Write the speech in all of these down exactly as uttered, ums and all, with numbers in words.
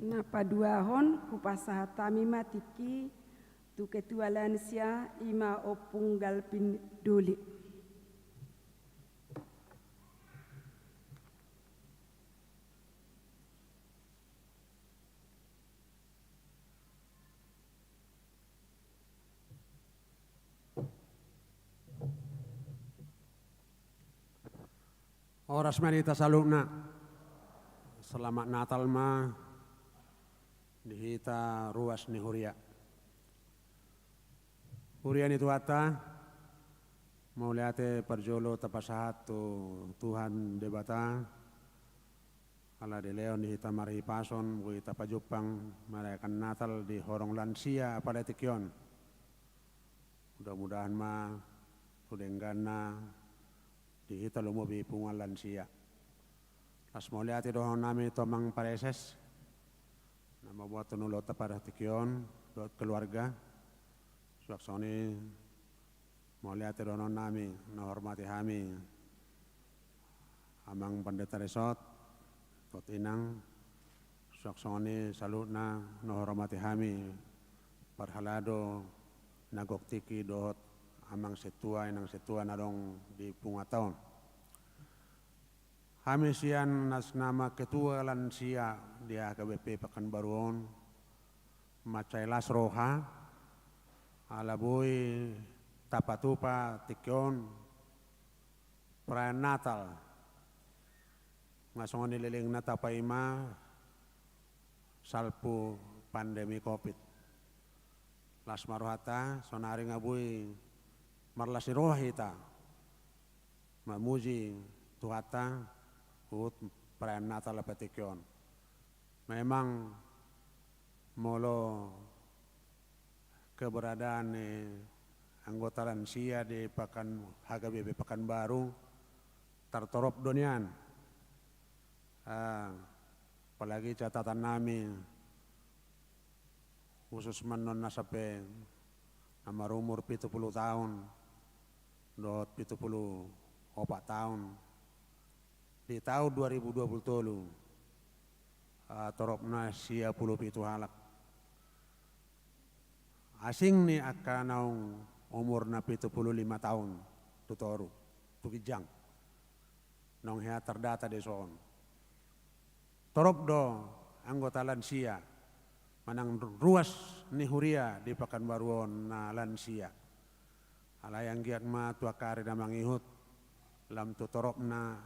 Na paduahon, hupasahat hami ma tingki tu ketua lansia, i ma Ompung Galvin Doli. Horas ma di hita saluhutna. Selamat Natal ma di hita ruas ni huria. Huria ni Tuhanta, mauliate parjolo tapasahat tu Tuhan Debata, ala dilehon di hita marhipason, boi tapajumpang marayakan Natal di horong lansia apala tingki on. Mudah-mudahan ma tu dengganna di hita lumobi punguan lansia. Las mauliate dohonon nami tu amang pareses na mamboan ulaonta pada tingki on dohot keluarga. Suang songon i mauliate dohonon nami na hormati hami amang pandita resort dohot inang. Suang songon i saluhutna na hormati hami parhalado na gok tingki dohot amang sintua, inang sintua na adong di punguanta on. Hami sian nas nama ketua lansia di H K B P Pekanbaru on, mansai las roha, ala boi tapatupa tingki on perayaan Natal. Nga songon i lelengna tapaima salpu pandemi covid. Las ma rohanta, saonari nga boi marlas ni roha hita mamuji Tuhanta, huhut perayaan Natal apala tingki on. Memang molo keberadaan ni anggota lansia di pekan, H K B P Pekanbaru tartorop do nian. Ah, apalagi catatan nami, khusus ma annon na sampe na marumur pitu pulu taon dohot pitu pulu opat taon di taon dua ribu dua pulu tolu, ah, toropna sia pulu pitu halak. Asing ni angka naung umurna pitu pulu lima taon tu toru, tu ginjang. Naung hea tardata dison. Torop do anggota lansia manang ruas ni huria di Pekanbaru on na lansia. Alai anggiat ma tu angka ari na mangihut lam tu toropna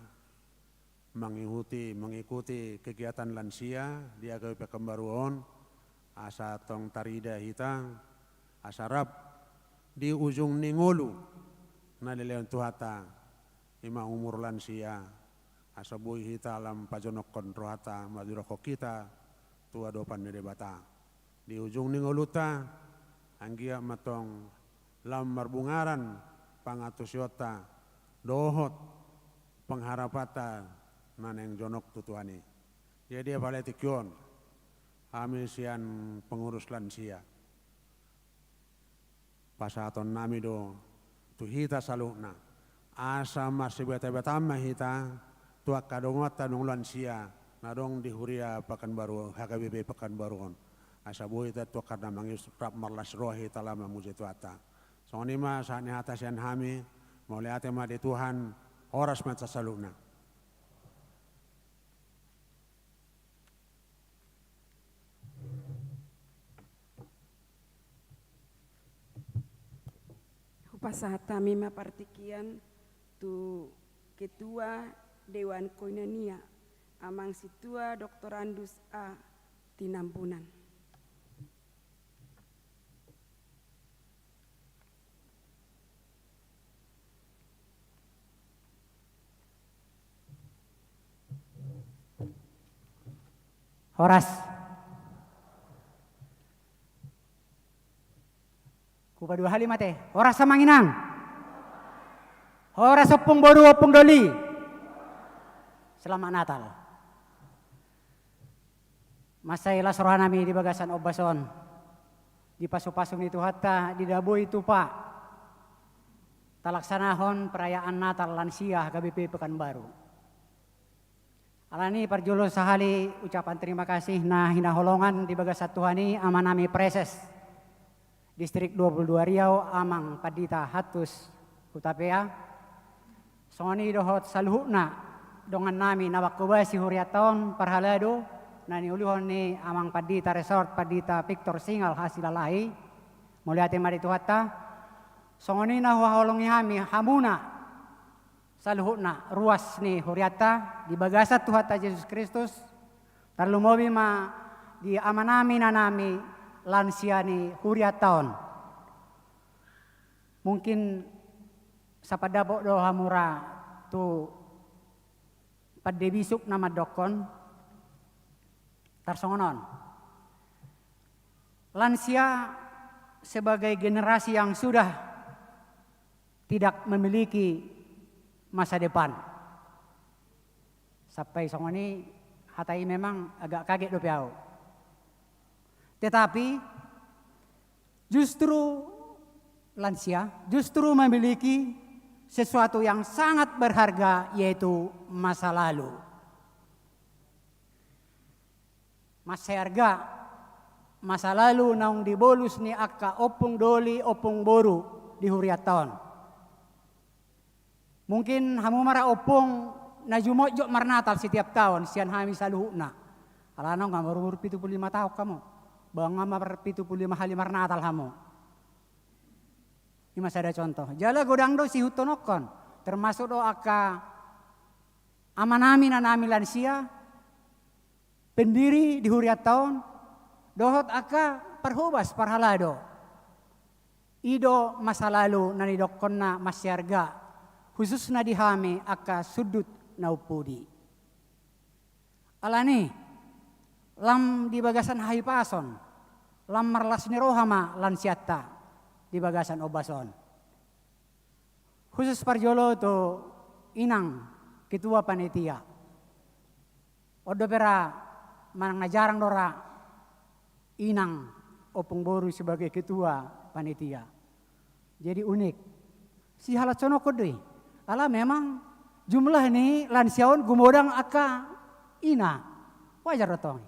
mangihuti, mengikuti kegiatan lansia di H K B P Pekanbaru on, asa tong tarida hita, asa rap di ujung ni ngolu na dilehon Tuhanta, i ma umur lansia, asa boi hita lam pajonokhon rohanta, manjonokhon hita tu adopan ni Debata. Di ujung ni ngolunta, anggiat ma tong lam marbungaran pangantusionta dohot pengharapanta na naeng jonok tu Tuhan i. Jadi apala tingki on, hami sian pengurus lansia, pasahaton nami do tu hita saluhutna, asa marsibetabeta ma hita tu angka dongonta dongan lansia na adong di huria Pekanbaru, H K B P Pekanbaru on. Asa boi hita tu angka na mangihut rap marlas roha hita lam mamuji Tuhanta. Songon i ma sahat ni hata sian hami, mauliate ma di Tuhan, horas ma hita saluhutna. Hupasahat hami ma partingkian tu Ketua Dewan Koinonia, Amang Sintua Doktorandus A Tinambunan. Horas. Hupadua hali ma ate. Horas amang inang. Horas ompung boru, ompung doli. Selamat Natal. Mansai las roha nami di bagasan ombas on, di pasupasu ni Tuhanta, di na boi tupa talaksanahon perayaan Natal lansia H K B P Pekanbaru. Alani i parjolo sahali ucapan terima kasih na hinaholongan di bagasan Tuhan i amanami Praeses Distrik dua puluh dua Riau, Amang Pandita Hantus Hutapea. Songon i dohot saluhutna dongannami na manghobasi hurianta on, parhalado na niuluhon ni Amang Pandita Resort, Pandita Victor Singal Hasilalahi. Mauliate ma di Tuhanta. Songon i na huhaholongi hami hamuna saluhutna ruas ni hurianta di bagasan Tuhanta Jesus Kristus, tarlumobi ma di amanami inanami lansia ni hurianta on. Mungkin sapandapot do hamu ra tu pande bisuk na mandokkon tarsongon on. Lansia sebagai generasi yang sudah tidak memiliki masa depan. Sampai songon i hata i memang agak kaget dope au. Tetapi justru lansia justru memiliki sesuatu yang sangat berharga, yaitu masa lalu. Mansai arga masa lalu naung dibolus ni angka ompung doli, ompung boru di hurianta on. Mungkin hamu ma ra ompung na jumotjot marnatal setiap taon sian hami saluhutna. Alana nga marumur pitu pulu lima taon hamu, ba nga mar pitu pulu lima hali marnatal hamu. I ma sada contoh. Jala godang do siihuthononkon, termasuk do angka amanami inanami lansia, pendiri di hurianta on, dohot angka parhobas parhalado. I do masa lalu na nidokkonna mansai arga, khususna di hami angka sundut na umpudi. Alani i, lam di bagasan hahipason, lam marlas ni roha ma lansianta di bagasan ombas on. Khusus parjolo tu inang ketua panitia. On dope ra manang na jarang do ra inang ompung boru sebagai ketua panitia. Jadi unik. Sihalathononkon do i. Ala memang jumlah ni lansia on gumodang angka ina. Wajar do tong i.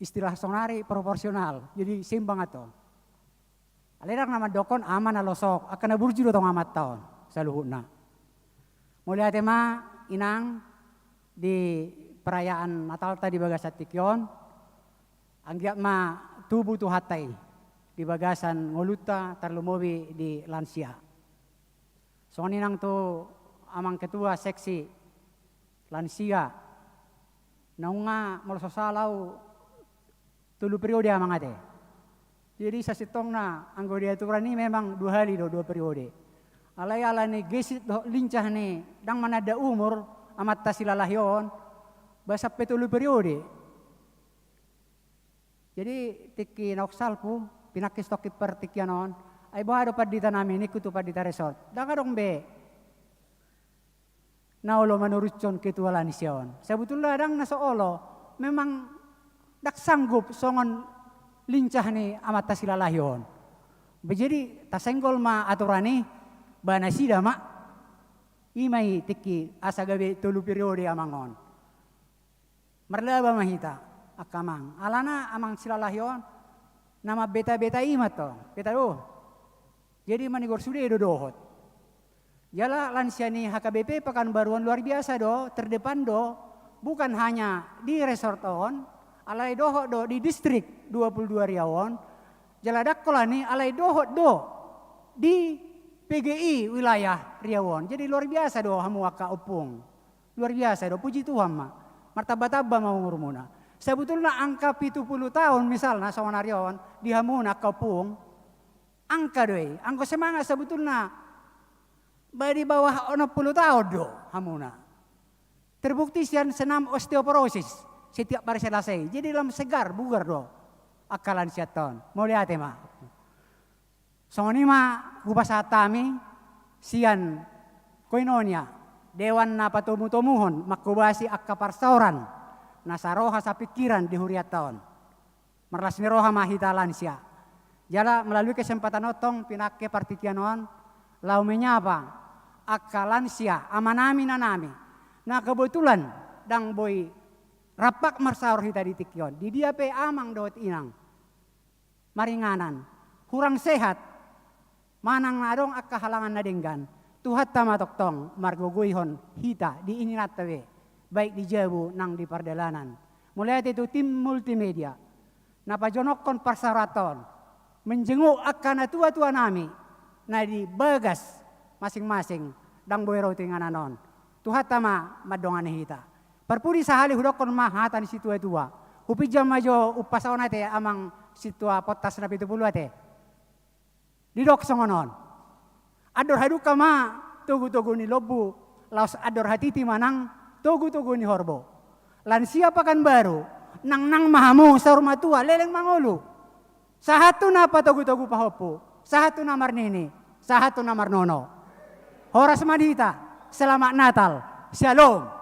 Istilah sonari proporsional, jadi seimbang antong. Alai ndang na mandokkon ama na losok, angka na burju do tong amanta on saluhutna. Mauliate ma inang di perayaan Natalta di bagasan tingki on. Anggiat ma tubu Tuhanta i di bagasan ngolunta, tarlumobi di lansia. Songon i nang tu amang ketua seksi lansia. Naung nga molo so sala au tolu periode amang ate. Jadi sasintongna anggo di aturan i memang dua hali do, dua periode. Alai ala ni gesit dohot lincah ni ndang mananda umur amanta Silalahi on, ba sampe tolu periode. Jadi tingki naung salpu, pinangkis tongkin partingkian on, ai boha do panditanami, ningku tu pandita resort. Ndang adong be na olo manuruthon ketua lansia on. Sabutulna ndang na so olo, memang ndang sanggup songon lincah ni amanta Silalahi on. Jadi tasenggol ma aturan i, ba nasida ma. I ma i tingki asa gabe tolu periode amang on. Marlaba ma hita, angka amang. Alana amang Silalahi on, na mambeta-beta i ma tong, beta do. Jadi manigor sude do dohot. Jala lansia ni H K B P Pekanbaru on luar biasa do, terdepan do, bukan hanya di resort on, alai dohot do di distrik dua puluh dua Riau on, jala ndang holan i alai dohot do di P G I wilayah Riau on. Jadi luar biasa do hamu angka ompung. Luar biasa do, puji Tuhan ma. Martamba-tamba ma umurmuna. Sabutulna angka pitu pulu taon misalna songon ari on, di hamuna angka ompung, angka do i. Anggo semangat sabutulna ba di bawah onom pulu taon do hamuna. Terbukti sian senam osteoporosis setiap hari Selasa i. Jadi lam segar, bugar do angka lansianta on. Mauliate ma. Songon i ma hupasahat hami sian Koinonia, dewan na patomu-tomuhon manghobasi angka parsaoran na saroha sapingkiran di hurianta on. Marlas ni roha ma hita lansia. Jala melalui kesempatan on tong pinangke partingkian on laho menyapa angka lansia, amanami, inanami, Na kebetulan ndang boi rampak marsaor hita di tingki on. Di dia pe amang dohot inang maringanan, hurang sehat, manang na adong angka halangan na denggan, Tuhanta ma tongtong margogoihon hita di inginanta be, baik di jabu nang di pardalanan. Mauliate tu tim multimedia na pajonokhon parsaoranta on, menjenguk angka natuatua nami na di bagas masing-masing, ndang boi ro tu inganan on. Tuhanta ma mandongani hita. Parpudi sahali hudokhon ma hata ni situatua. Hupinjam ma jo umpasa on ate, amang sintua Pontas na pitu pulu ate. Didok songon on. Andor hadungka ma togutogu ni lombu, laos andor hatiti ma nang togutogu ni horbo. Lansia Pakanbaru, nangnang ma hamu saur matua leleng mangolu. Sahat tu na patogutogu pahompu, sahat tu na marnini, sahat tu na marnono. Horas ma di hita, selamat Natal, Shalom.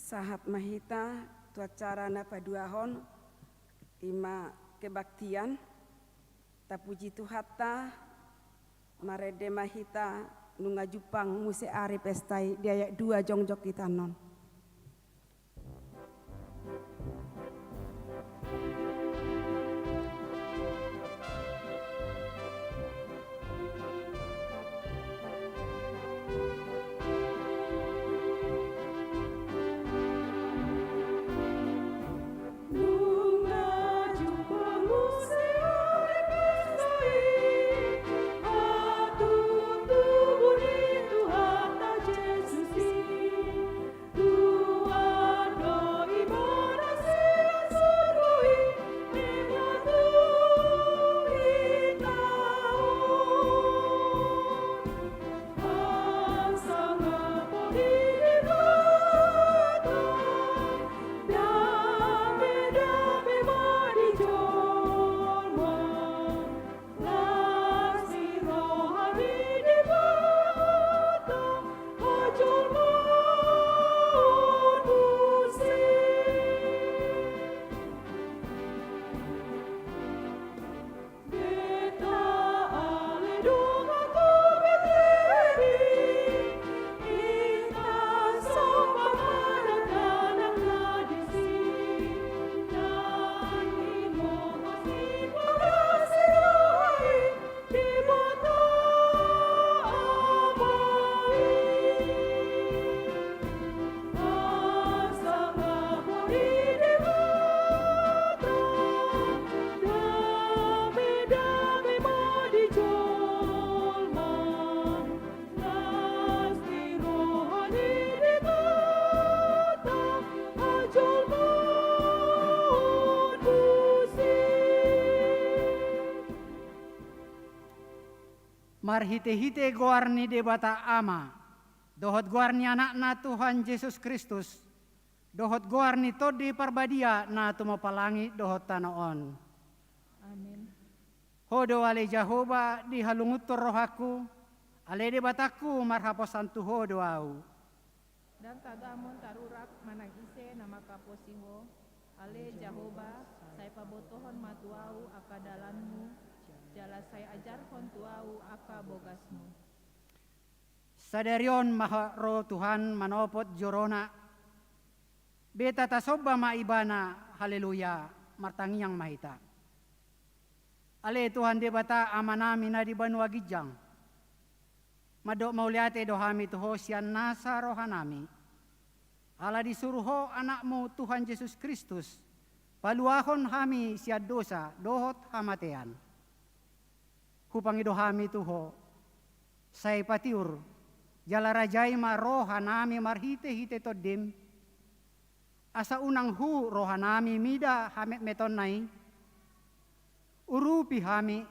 Sahat ma hita tu acara na paduahon, i ma kebaktian. Tapuji Tuhanta, marende ma hita nunga jumpang muse ari pesta i di ayat dua jongjong hita annon. Marhitehite goar ni Debata Ama, dohot goar ni Anakna Tuhan Jesus Kristus, dohot goar ni Tondi Parbadia na tumompa langit dohot tano on. Amin. Ho do ale Jahowa dihalungunhon rohangku, ale Debatangku, marhaposan tu Ho do ahu. Ndang tagamon tarurak manang ise na mangkaposi Ho, ale Jahowa, sai pabotohon ma tu ahu angka dalanMu, jala sai ajarhon tu ahu angka bogasMu. Sadari on ma ro Tuhan manopot joroNa, beta tasomba ma Ibana, haleluya, martangiang ma hita. Ale Tuhan Debata Amanami na di banua ginjang, mandok mauliate do hami tu Ho sian nasa rohanami, ala disuru Ho AnakMu Tuhan Jesus Kristus paluahon hami sian dosa dohot hamatean. Hupangido hami tu Ho, sai patiur jala rajai ma rohanami marhitehite TondiM, asa unang hu rohanami mida hametmetonna i. Urupi hami,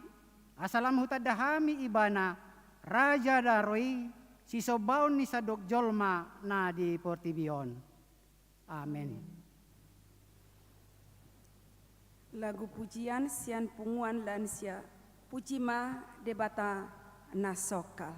asa lam hutanda hami Ibana, Raja na ro i, sisombaon ni sandok jolma na di portibi on. Amen. Lagu pujian sian punguan lansia. Puji ma Debata na songkal.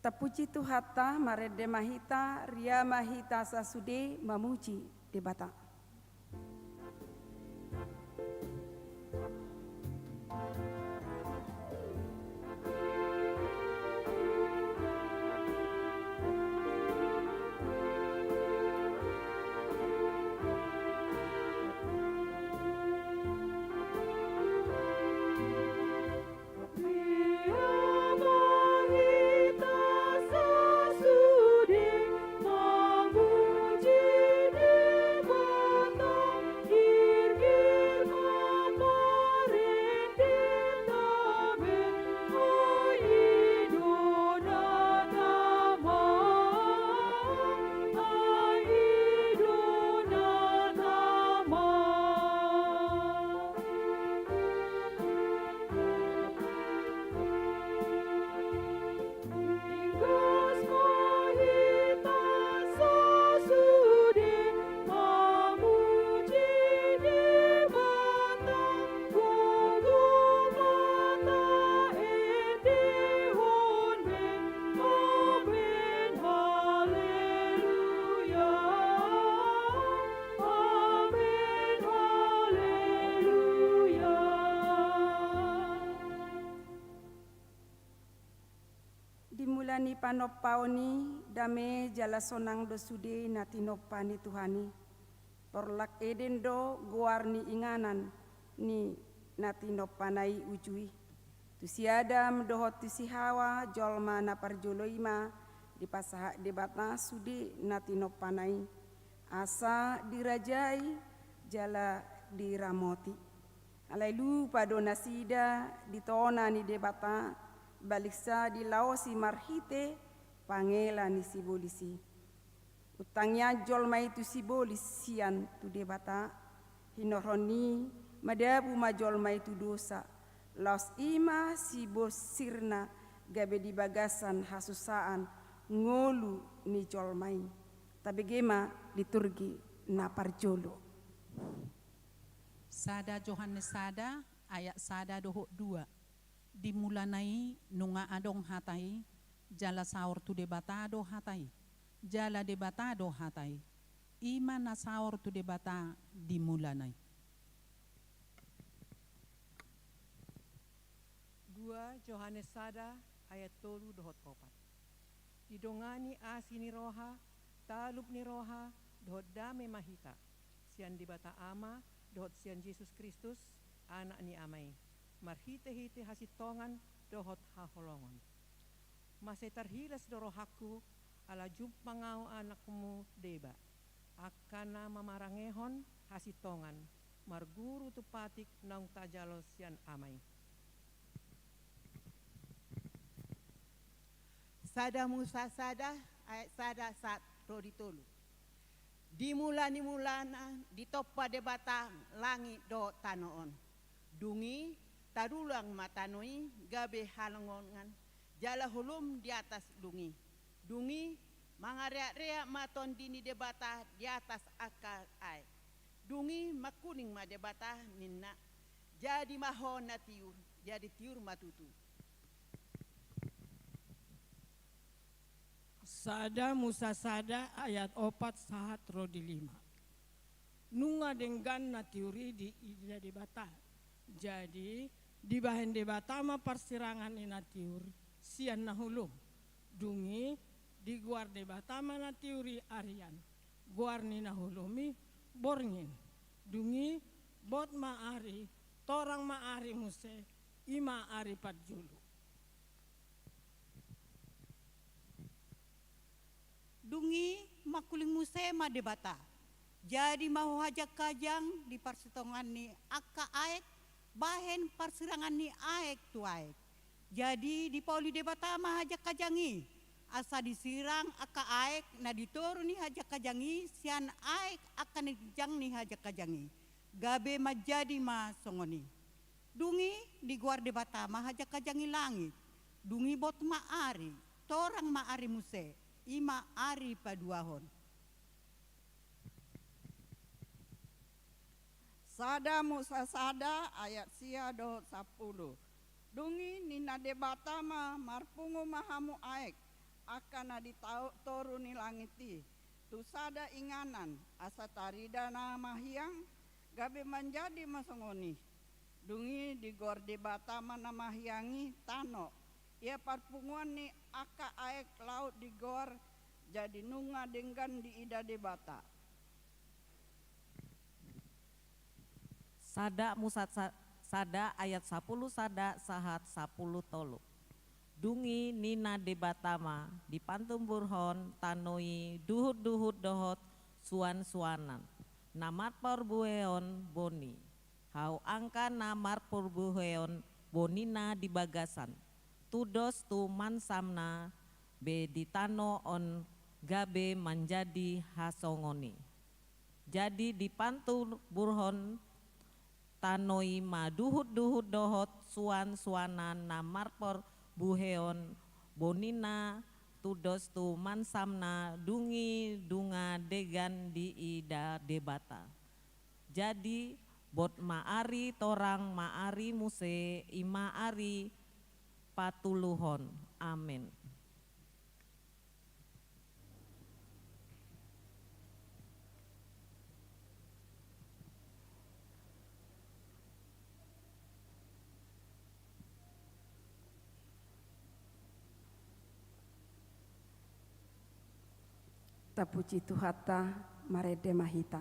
Tapuji Tuhanta, marende ma hita, ria ma hita sasude mamuji Debata. Di mula ni panompaon i, dame jala sonang do sude na tinompa ni Tuhan i. Porlak Eden do goar ni inganan ni na tinompana i uju i. Tu si Adam dohot tu si Hawa, jolma na parjolo i ma dipasahat Debata sude na tinompana i, asa dirajai jala diramoti. Alai lupa do nasida di tona ni Debata, baliksa dilaosi marhite pangela ni sibolis i. Untangian jolma i tu sibolis sian tu Debata, hinorhon i madabu ma jolma i tu dosa, laos i ma sibosirna gabe di bagasan hasusaan ngolu ni jolma i. Tabege ma liturgi na parjolo. Sada Johannes sada ayat sada dohot dua. Di mulana i nunga adong Hata i, jala saor tu Debata do Hata i, jala Debata do Hata i. I ma na saor tu Debata di mulana i. Dua Johannes sada ayat tolu dohot opat. Didongani asi ni roha, talup ni roha, dohot dame ma hita, sian Debata Ama, dohot sian Jesus Kristus, Anak ni Ama i, marhite-hite hasintongan dohot haholongon. Mansai tarhilas do rohangku, ala jumpang ahu anakmu deba, angka na mamarangehon hasintongan, marguru tu patik naung tajalo sian Ama i. Sada Musa sada ayat sada sahat ro di tolu. Di mula ni mulana ditompa Debata langit dohot tano on. Dung i tadulang ma tano i gabe halongongan jala holom di atas dung i. Dung i mangareak-reak ma Tondi ni Debata di atas angka aek. Dung i mangkuling ma Debata ninna, jadi ma ho na tiur, jadi tiur ma tutu. Sada Musa sada ayat opat sahat ro di lima. Nunga denggan na tiur i diida Debata. Jadi dibahen Debata ma parsirangan ni na tiur sian na holom. Dung i digoar Debata ma na tiur i arian, goar ni na holom i borngin. Dung i bot ma ari, torang ma ari muse, i ma ari parjolo. Dung i mangkuling muse ma Debata. Jadi ma ho hajang-hajang di parsitongan ni angka aek, bahen parsirangan ni aek tu aek. Jadi dipauli Debata ma hajang-hajang i, asa disirang angka aek na di toru ni hajang-hajang i sian aek angka na di ginjang ni hajang-hajang i, gabe manjadi ma songon i. Dung i digoar Debata ma hajang-hajang i langit. Dung i bot ma ari, torang ma ari muse, i ma ari paduahon. Sada Musa sada ayat sia dohot sampulu. Dung i ninna Debata ma, marpungu ma hamu aek, angka na di tao-, toru ni langit i, tu sada inganan, asa tarida na mahiang, gabe manjadi ma songon i. Dung i digoar Debata ma na mahiang i tano, ia parpunguan ni angka aek laut digoar, jadi nunga denggan diida Debata. Sada Musa sa-, sada ayat sapuluh sada sahat sapuluh tolu. Dung i ninna Debata ma, dipantumburhon tano i duhut-duhut dohot suan-suanan, na marporbuheon boni. Hau angka na marporbuheon bonina di bagasan, tudos tu mansamna be di tano on gabe manjadi hasongon i. Jadi dipantumburhon tano i ma duhut-duhut dohot suan-suanan na marporbuheon bonina, tudos tu mansamna, dung i nunga denggan diida Debata. Jadi, bot ma ari, torang ma ari muse, i ma ari patuluhon. Amen. Tapuji Tuhanta, marende ma hita.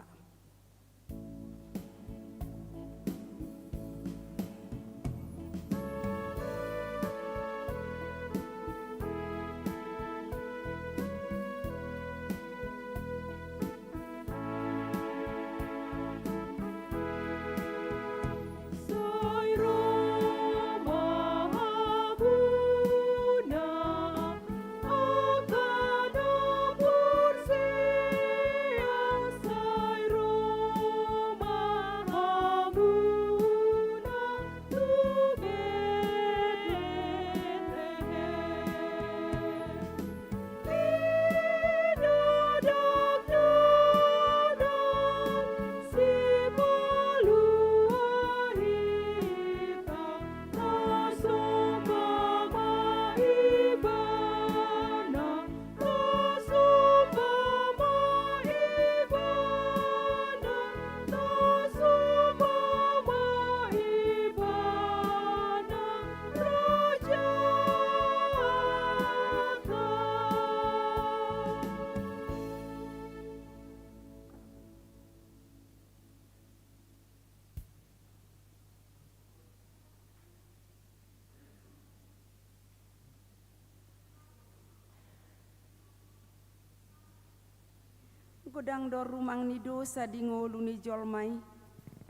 Godang do rumang ni dosa di ngolu ni jolma i,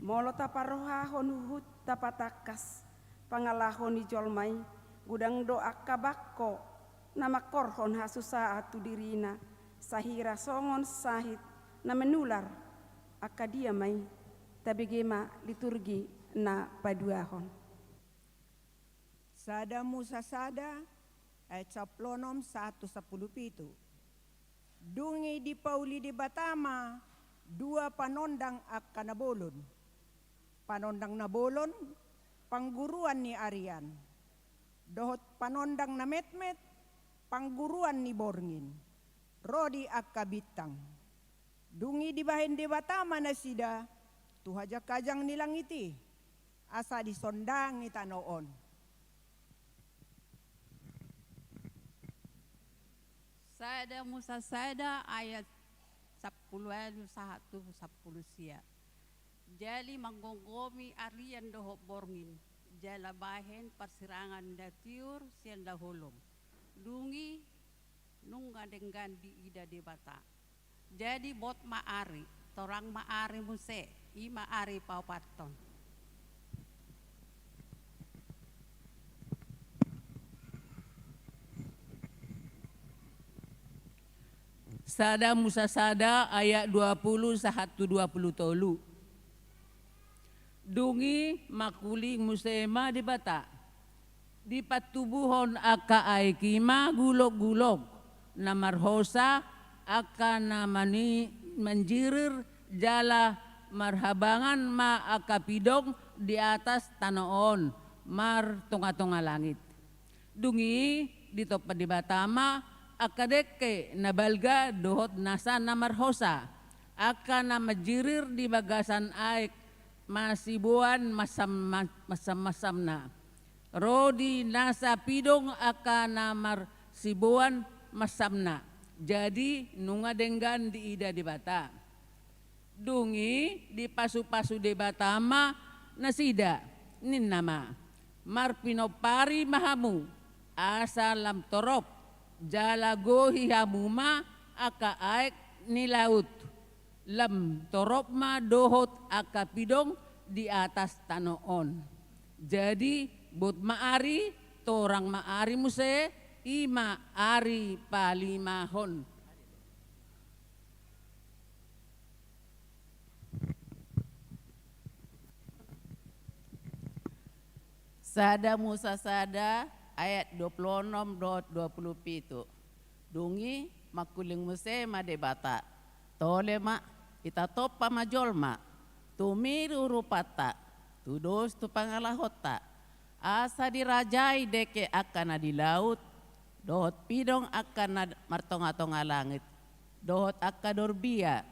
molo taparrohahon huhut tapatangkas pangalaho ni jolma i, godang do angka bangko na mangkorhon hasusaan tu dirina, sahira songon sahit na menular. Angka dia ma i? Tabege ma liturgi na paduahon. Sada Musa sada, ayat sampulu onom sahat tu sampulu pitu. Dung i dipauli Debata ma dua panondang angka na bolon. Panondang na bolon, pangguruan ni arian. Dohot panondang na metmet, pangguruan ni borngin. Ro di angka bintang. Dung i dibahen Debata ma nasida tu hajang-hajang ni langit i, asa disondangi tano on. Sada Musa sada ayat sampulu ualu sahat tu sampulu sia. Jala manggomgomi arian dohot borngin, jala bahen parsirangan na tiur sian na holom. Dung i nunga denggan diida Debata. Jadi bot ma ari, torang ma ari muse, i ma ari paopathon. Sada Musa sada ayat dua pulu sahat tu dua pulu tolu. Dung i mangkuling muse ma Debata. Dipantubuhon angka aek i ma gulok-gulok, na marhosa angka na mani-, manjirir jala marhabangan ma angka pidong di atas tano on, martonga-tonga langit. Dung i ditompa Debata ma Angka dengke na balga dohot nasa na marhosa, angka na manjirir di bagasan aek masiboan mansam-, mansam-mansamna. Ro di nasa pidong angka na marsiboan mansamna. Jadi nunga denggan diida Debata. Dung i dipasu-pasu Debata ma nasida, ninna ma: Marpinompari ma hamu, asa lam torop, jala gohi hamu ma angka aek ni laut. Lam torop ma dohot angka pidong di atas tano on. Jadi, bot ma ari, torang ma ari muse, i ma ari palimahon. Sada Musa sada ayat dua pulu onom dohot dua pulu pitu. Dung i mangkuling muse ma Debata: Tole ma, ita tompa ma jolma, tumiru rupanta, tudos tu pangalahonta, asa dirajai dengke angka na di laut, dohot pidong angka na martonga-tonga langit, dohot angka dorbia,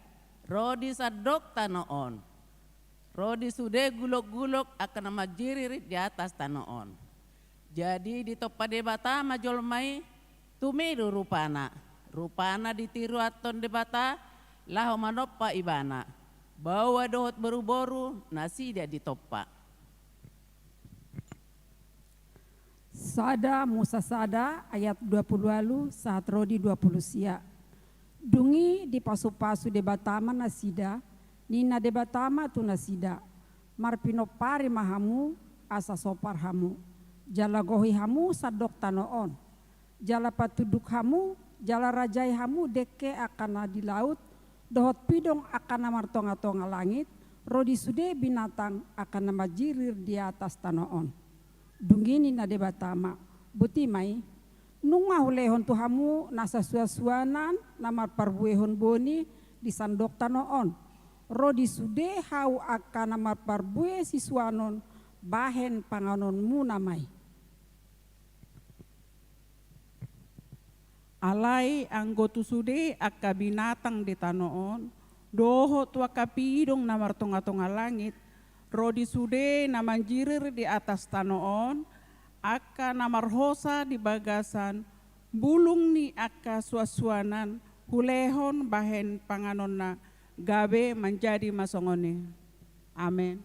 ro di sandok tano on, ro di sude gulok-gulok angka na manjirir di atas tano on. Jadi ditompa Debata ma jolma i, tumiru rupana, rupana ditiruanhon Debata, laho manompa ibana. Baoa dohot boru-boru nasida ditompa. Sada Musa sada ayat dua pulu ualu sahat ro di dua pulu sia. Dung i dipasu-pasu Debata ma nasida, ninna Debata ma tu nasida: Marpinompari ma hamu, asa sompar hamu, jala gohi hamu sandok tano on, jala patunduk hamu, jala rajai hamu dengke angka na di laut, dohot pidong angka na martonga-tonga langit, ro di sude binatang angka na manjirir di atas tano on. Dung i ninna Debata ma: Boti ma i, nunga hulehon tu hamu nasa suan-suanan na marparbuehon boni di sandok tano on, ro di sude hau angka na marparbue sisuanon bahen panganonmuna ma i. Alai anggo tu sude angka binatang di tano on, dohot tu angka pidong na martonga-tonga langit, ro di sude na manjirir di atas tano on, angka na marhosa di bagasan bulung ni angka suan-suanan, hulehon bahen panganonna, gabe manjadi ma songon i. Amen.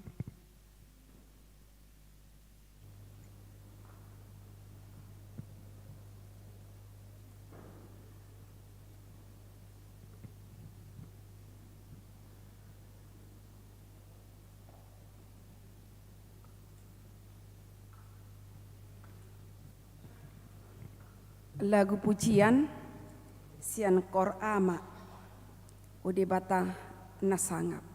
Lagu pujian sian Kor Ama. O Debata na sangap.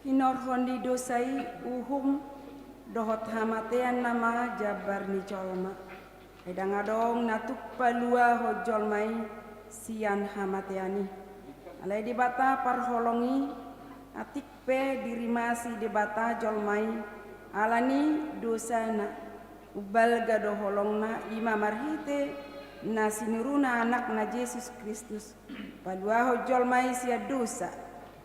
Hinorhon ni dosa i uhum dohot hamatean nama jambar ni jolma. Ai ndang adong na tuk paluahon jolma i sian hamatean i. Alai Debata parholong i, atik pe dirimasi Debata jolma i ala ni dosana. Umbalga do holongna, i ma marhite na sinuruna Anakna Jesus Kristus, paluahon jolma i sian dosa,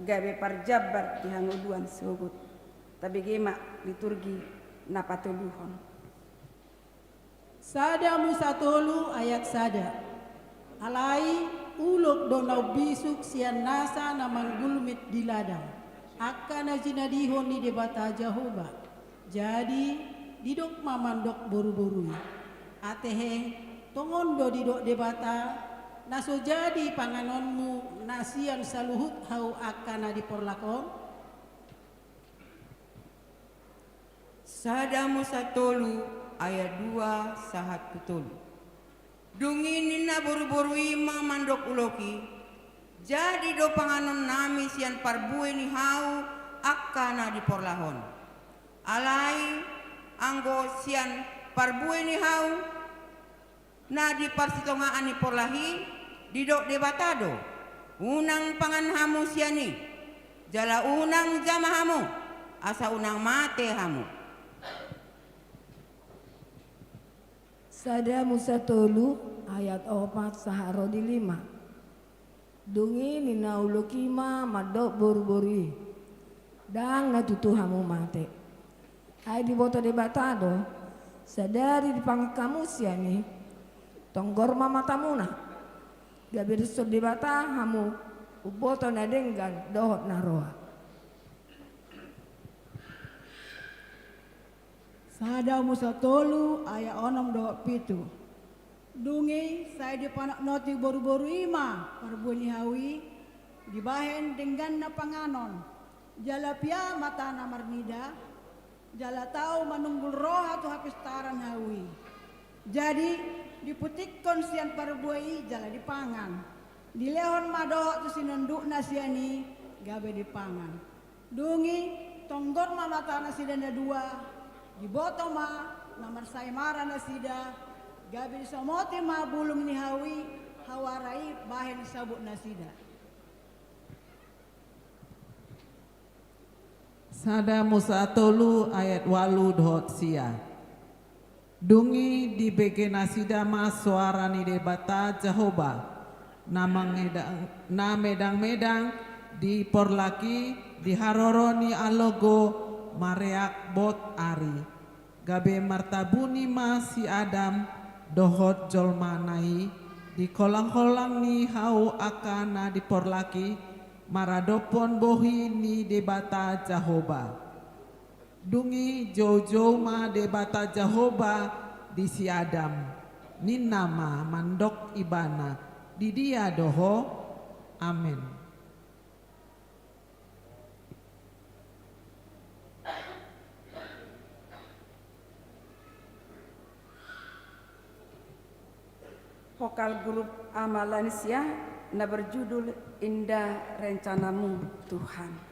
gabe parjambar di hangoluan sogot. Tabege ma liturgi na patoluhon. Sada Musa tolu ayat sada. Alai ulok do na umbisuk sian nasa na manggulmit di ladang, angka na jinadihon ni Debata Jahowa. Jadi didok ma mandok boruboru i: Ate he, tongon do didok Debata, na so jadi panganonmu na sian saluhut hau angka na di porlak on? Sada Musa tolu ayat dua sahat tu tolu. Dung i ninna boruboru i ma mandok ulok i: Jadi do panganonnami sian parbue ni hau angka na di porlak on. Alai anggo sian parbue ni hau na di parsitongaan ni porlak i, didok Debata do: Unang pangan hamu sian i, jala unang jama hamu, asa unang mate hamu. Sada Musa tolu ayat opat sahat ro di lima. Dung i ninna ulok i ma mandok boruboru i: Ndang na tutu hamu mate. Ai diboto Debata do, sadari dipangan hamu sian i, tonggor ma matamuna, gabe dison Debata hamu umboto na denggan dohot na roa. Sada Musa tolu ayat onom dohot pitu. Dung i sai dipanotnoti boruboru i ma parbue ni hau i dibahen dengganna panganon, jala pia matana marnida, jala tau manunggul roha tu hapistaran hau i. Jadi diputikkon sian parbue i jala dipangan. Dilehon ma dohot tu sinondukna sian i, gabe dipangan. Dung i tonggor ma matanasida na dua, diboto ma na marsaimara nasida, gabe disomoti ma bulung ni hau i, hau ara i bahen sabutnasida. Sada Musa tolu ayat ualu dohot sia. Dung i dibege nasida ma soara ni Debata Jahowa, na mangedang, na medangmedang di porlak i di haroro ni alogo mareak bot ari. Gabe martabuni ma si Adam dohot jolmana i di kolangkolang ni hau angka na di porlak i, maradophon bohi ni Debata Jahowa. Dung i joujou ma Debata Jahowa di si Adam, ninna ma mandok ibana: Di dia do ho? Amen. Vokal grup Ama Lansia na berjudul Indah Rencanamu, Tuhan.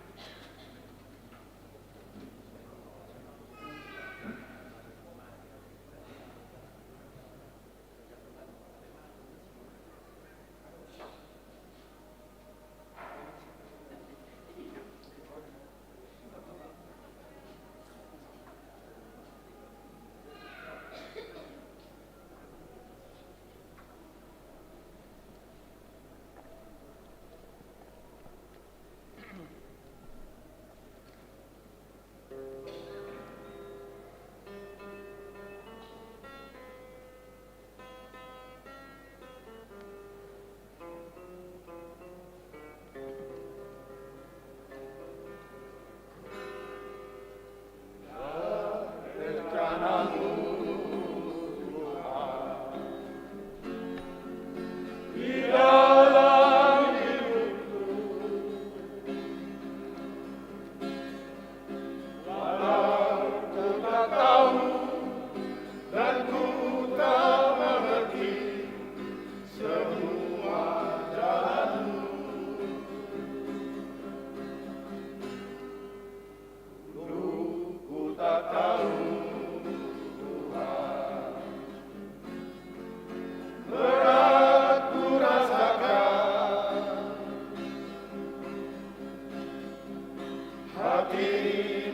Hati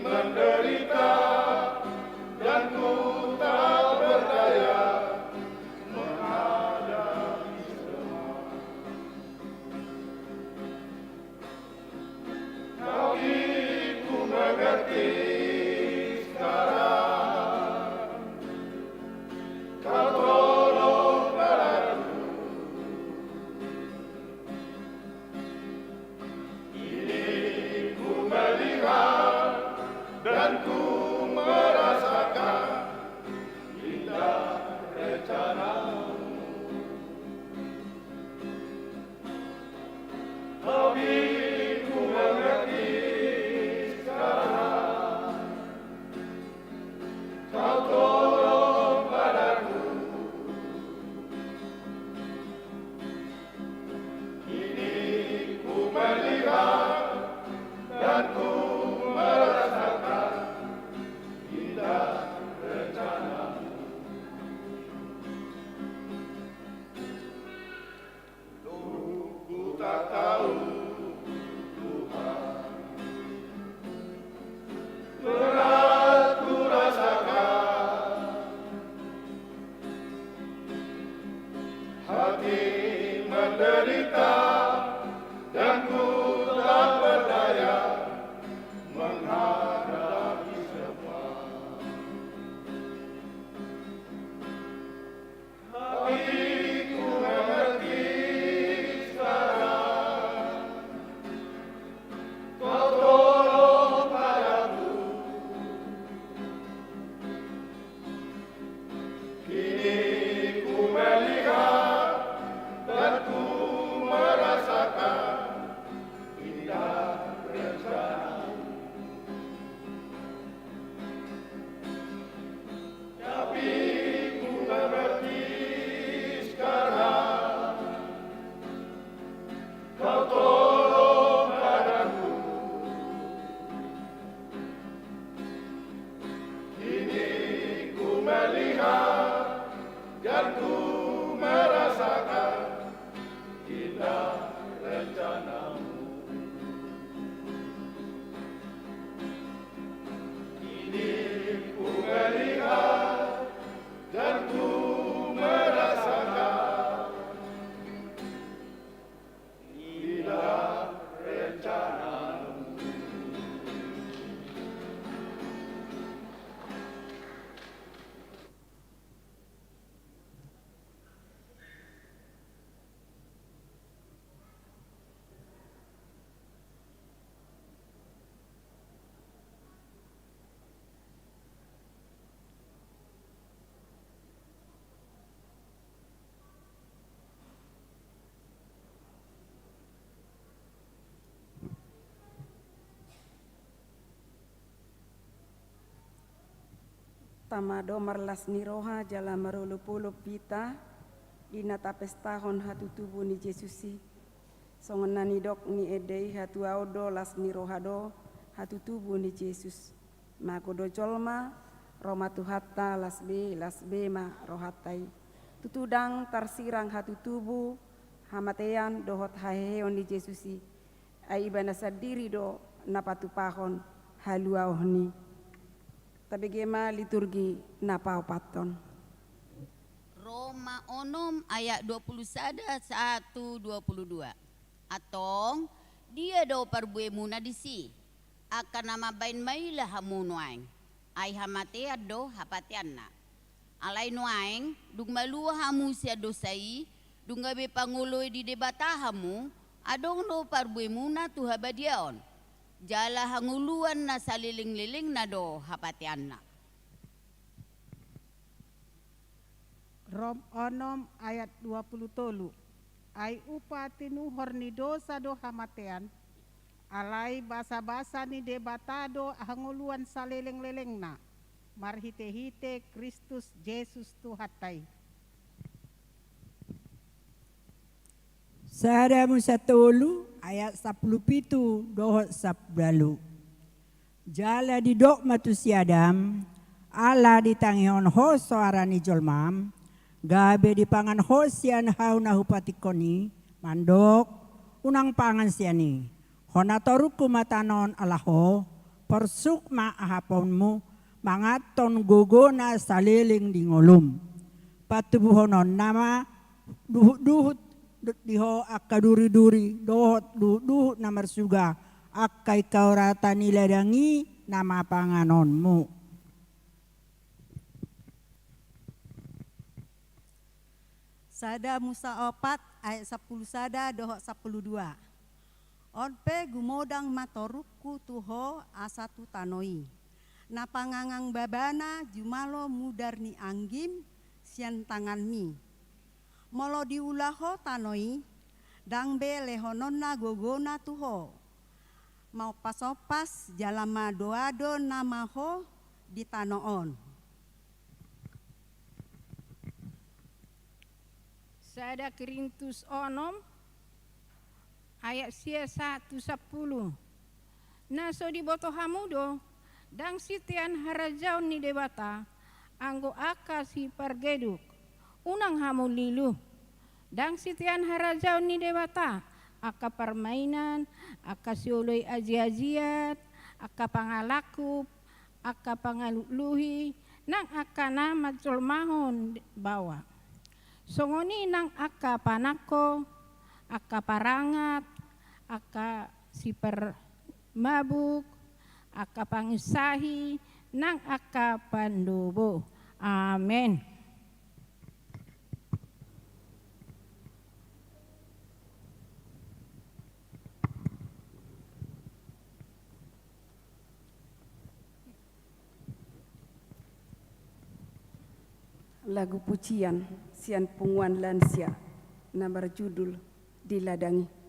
menderita dan ku tak berdaya menghadapi semua. Tapi ku mengerti sekarang, kau tolong padaku. Kini ku melihat dan ku merasakan indah rencanamu. Tapi ku mengerti sekarang, kau tolong padaku. Kini ku melihat dan ku merasakan indah rencanamu. Dulu ku tak tahu, Tuhan, berat ku rasakan. Hati menderita dan ku tak berdaya menghadapi semua. Tapi ku mengerti sekarang, kau tolong padaku. Kini ku melihat dan ku merasakan indah rencanamu. Tapi ku mengerti sekarang, kau tolong padaku. Kini ku melihat dan ku merasakan indah rencanamu. Kini ku melihat dan ku merasakan indah rencanamu. Tama do marlas ni roha jala marolopolop hita di na tapestahon hatutubu ni Jesus i. Songon na nidok ni ende i, hatuaon do, las ni roha do, hatutubu ni Jesus. Mago do jolma ro ma Tuhanta, las be, las be ma rohanta i. Tutu ndang tarsirang hatutubu, hamatean dohot haheheon ni Jesus i. Ai Ibana sandiri do na patupahon haluaon i. Tabege ma liturgi na paopathon. Roma onom ayat dua puluh sada sahat tu dua puluh dua. Antong, dia do parbuemuna disi? Angka na mambahen maila hamu nuaeng, ai hamatean do hapateanna. Alai nuaeng, dung malua hamu sian dosa i, dung gabe pangoloi di Debata hamu, adong do parbuemuna tu habadiaon. Jala hangoluan na salelenglelengna do hapateanna. Rom onom ayat dua puluh tolu. Ai upa tinuhor ni dosa do hamatean, alai basabasa ni Debata do hangoluan salelenglelengna, marhitehite Kristus Jesus Tuhanta i. Sada Musa tolu ayat sampulu pitu dohot sampulu ualu. Jala didok ma tu si Adam: Ala ditangihon ho soara ni jolmam, gabe dipangan ho sian hau na hupatingkon i, mandok: Unang pangan sian i, Ho natorungku ma tano on ala ho, porsuk ma ahaponmu, manganhon gogona saleleng di ngolum. Patubuhononna ma duhutduhut di ho angka duriduri dohot duhutduhut na marsuga, angka ingkau rata ni ladang i nama panganonmu. Sada Musa opat ayat sampulu sada dohot sampulu dua. On pe gumodang ma torungku tu ho asa tu tano i, na pangangang babana jumalo mudar ni anggim sian tanganmi. Molo diula ho tano i, ndang be lehononna gogona tu ho. Maompasompas jala madoado nama ho di tano on. Sada Korintus onom ayat sia sahat tu sampulu. Na so diboto hamu do, ndang sitean harajaon ni Debata anggo angka sipargeduk. Unang hamu lilu. Ndang sitean harajaon ni Debata angka parmainan, angka sioloi ajiajian, angka pangalangkup, angka pangaluluhi, nang angka na manjolmahon baoa. Songon i nang angka panangko, angka parangat, angka siparmabuk, angka panginsahi, nang angka pandobo. Amen. Lagu pujian sian punguan lansia na marjudul Di Ladang I.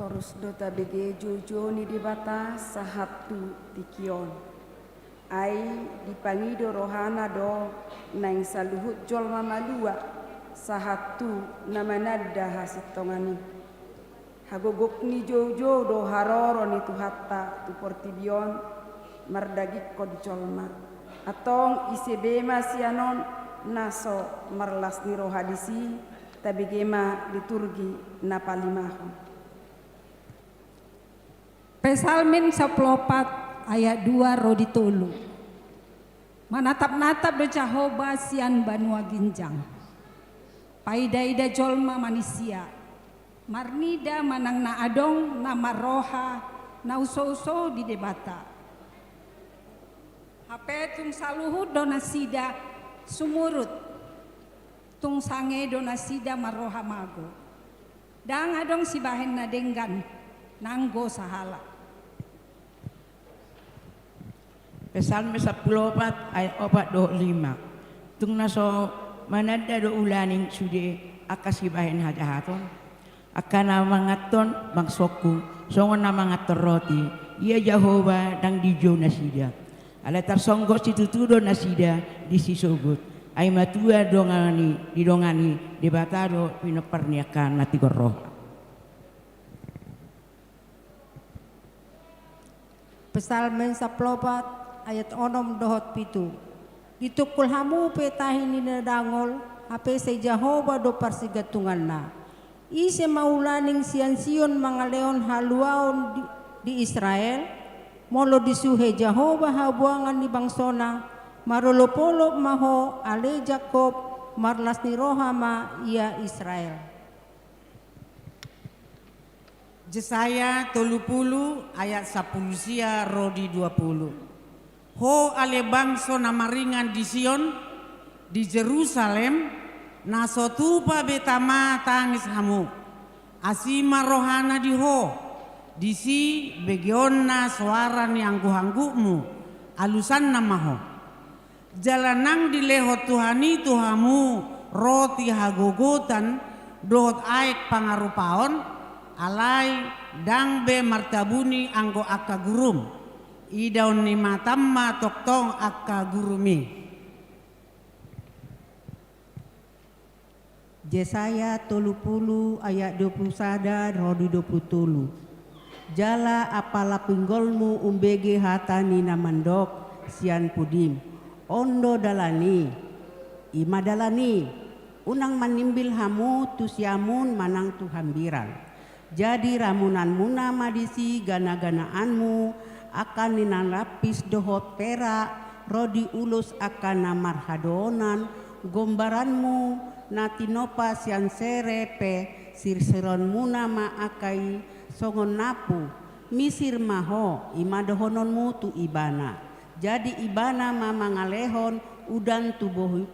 Torus do tabege joujou ni Debata sahat tu tingki on. Ai dipangido rohana do naeng saluhut jolma malua sahat tu na mananda hasintongan i. Hagogok ni joujou do haroro ni Tuhanta tu portibi on mardagingkon jolma. Antong ise be ma sian on na so marlas ni roha disi, tabege ma liturgi na palimahon. Psalmen sampulu opat ayat dua ro di tolu. Manatap-natap do Jahowa sian banua ginjang. Paida-ida jolma manisia, marnida manang na adong na marroha na uso-uso di Debata. Hape tung saluhut do nasida sumurut, tung sange do nasida marroha mago. Ndang adong sibahen na denggan nanggo sahalak. Psalmen sampulu opat ayat opat dohot lima. Tung na so mananda do ulaning sude angka sibahen hajahaton, angka na manganhon bangsongku songon na manganhon roti, ia Jahowa ndang dijou nasida. Alai tarsonggot situtu do nasida di sisogot. Ai matua dongani, didongani Debata do pinompar ni angka na tigor roha. Psalmen sampulu opat ayat onom dohot pitu. Ditungkul hamu pe tahi ni na dangol, hape sai Jahowa do parsigantunganna. Ise ma ulaning sian Sion mangalehon haluaon di, di Israel? Molo disuhe Jahowa habuangan ni bangsona, marolop-olop ma ho ale Jakkob, marlas ni roha ma ia Israel. Jesaya tolu pulu ayat sampulu sia ro di dua pulu. Ho ale bangso na maringan di Sion, di Jerusalem, na so tupa be tama tangis hamu. Asi ma rohana di ho, disi begeonna soara ni angguk-anggukmu, alusanna ma ho. Jala ndang dilehon Tuhan i tu hamu roti hagogotan dohot aek pangarupaon, alai ndang be martabuni anggo angka gurum. Idaon ni matam ma tongtong angka gurum i. Jesaya tolu pulu ayat dua pulu sada ro di dua pulu tolu. Jala apala pinggolmu umbege hata ni na mandok sian pudim, on do dalan i, i ma dalan i, unang manimbil hamu tu siamun manang tu hambirang. Jadi ramunanmuna ma disi gana-ganaanmu, angka ni na lampis dohot perak, ro di ulos angka na marhadoonan, gombaranmu na tinopa sian sere pe sirsironmuna ma angka i songon napu, misir ma ho, i ma dohononmu tu ibana. Jadi ibana ma mangalehon udan tu bohim,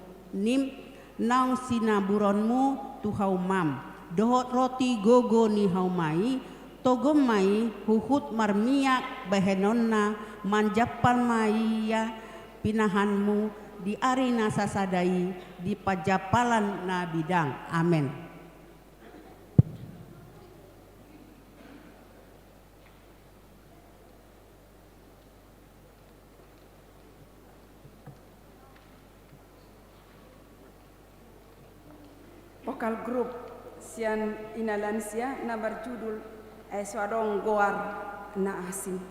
naung sinaburonmu tu haumam, dohot roti gogo ni hauma i, togom ma i huhut marmiak bahenonna, manjampal ma ia pinahanmu di ari na sasada i di panjampalan na bidang. Amen. Vokal grup sian Ina Lansia na marjudul Ai So Adong Goar Na Asing.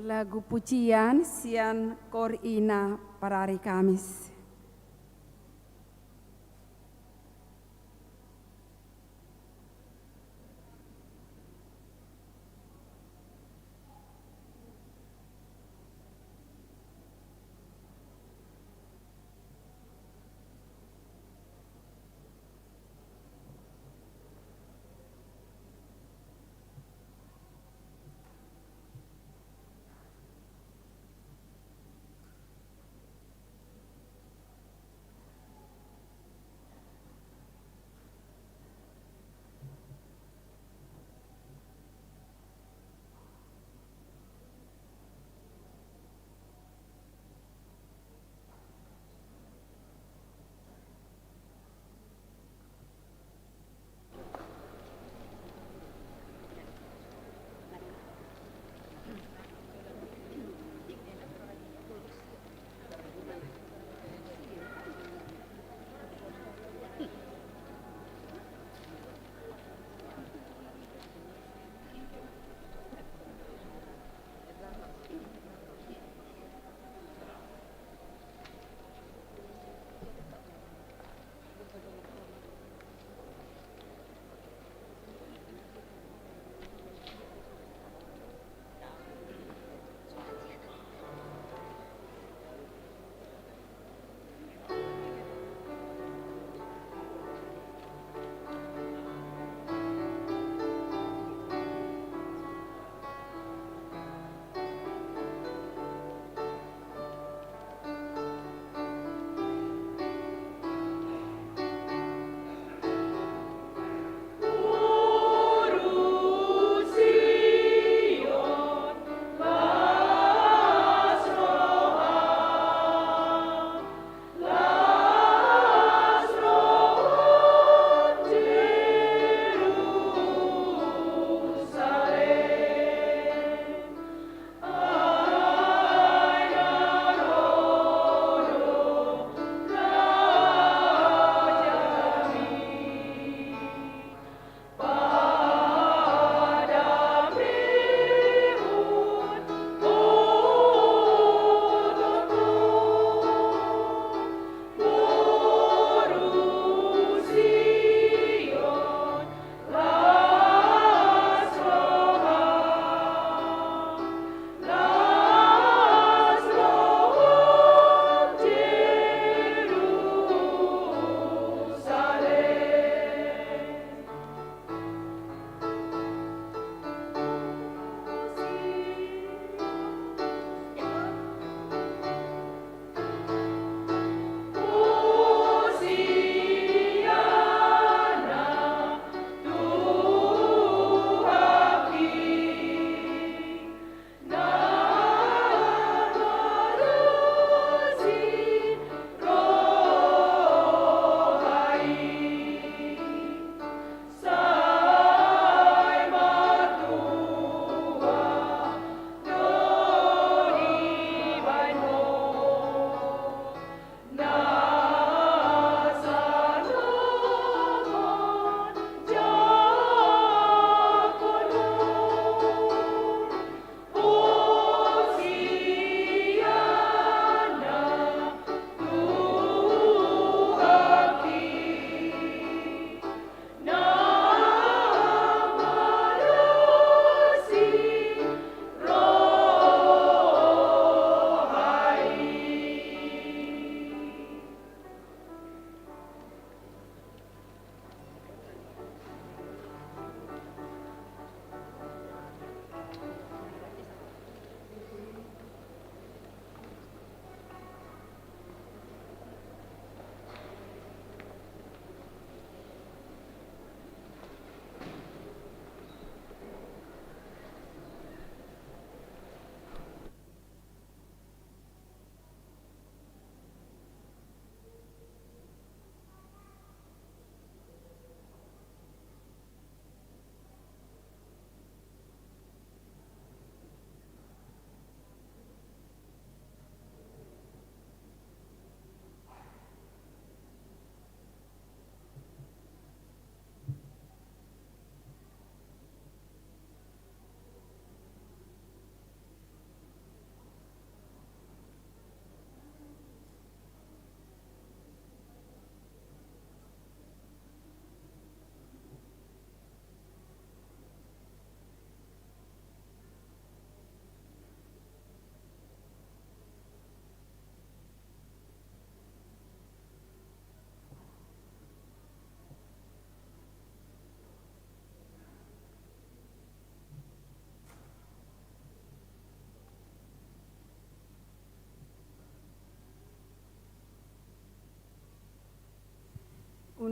Lagu pujian sian Kor Ina parari Kamis.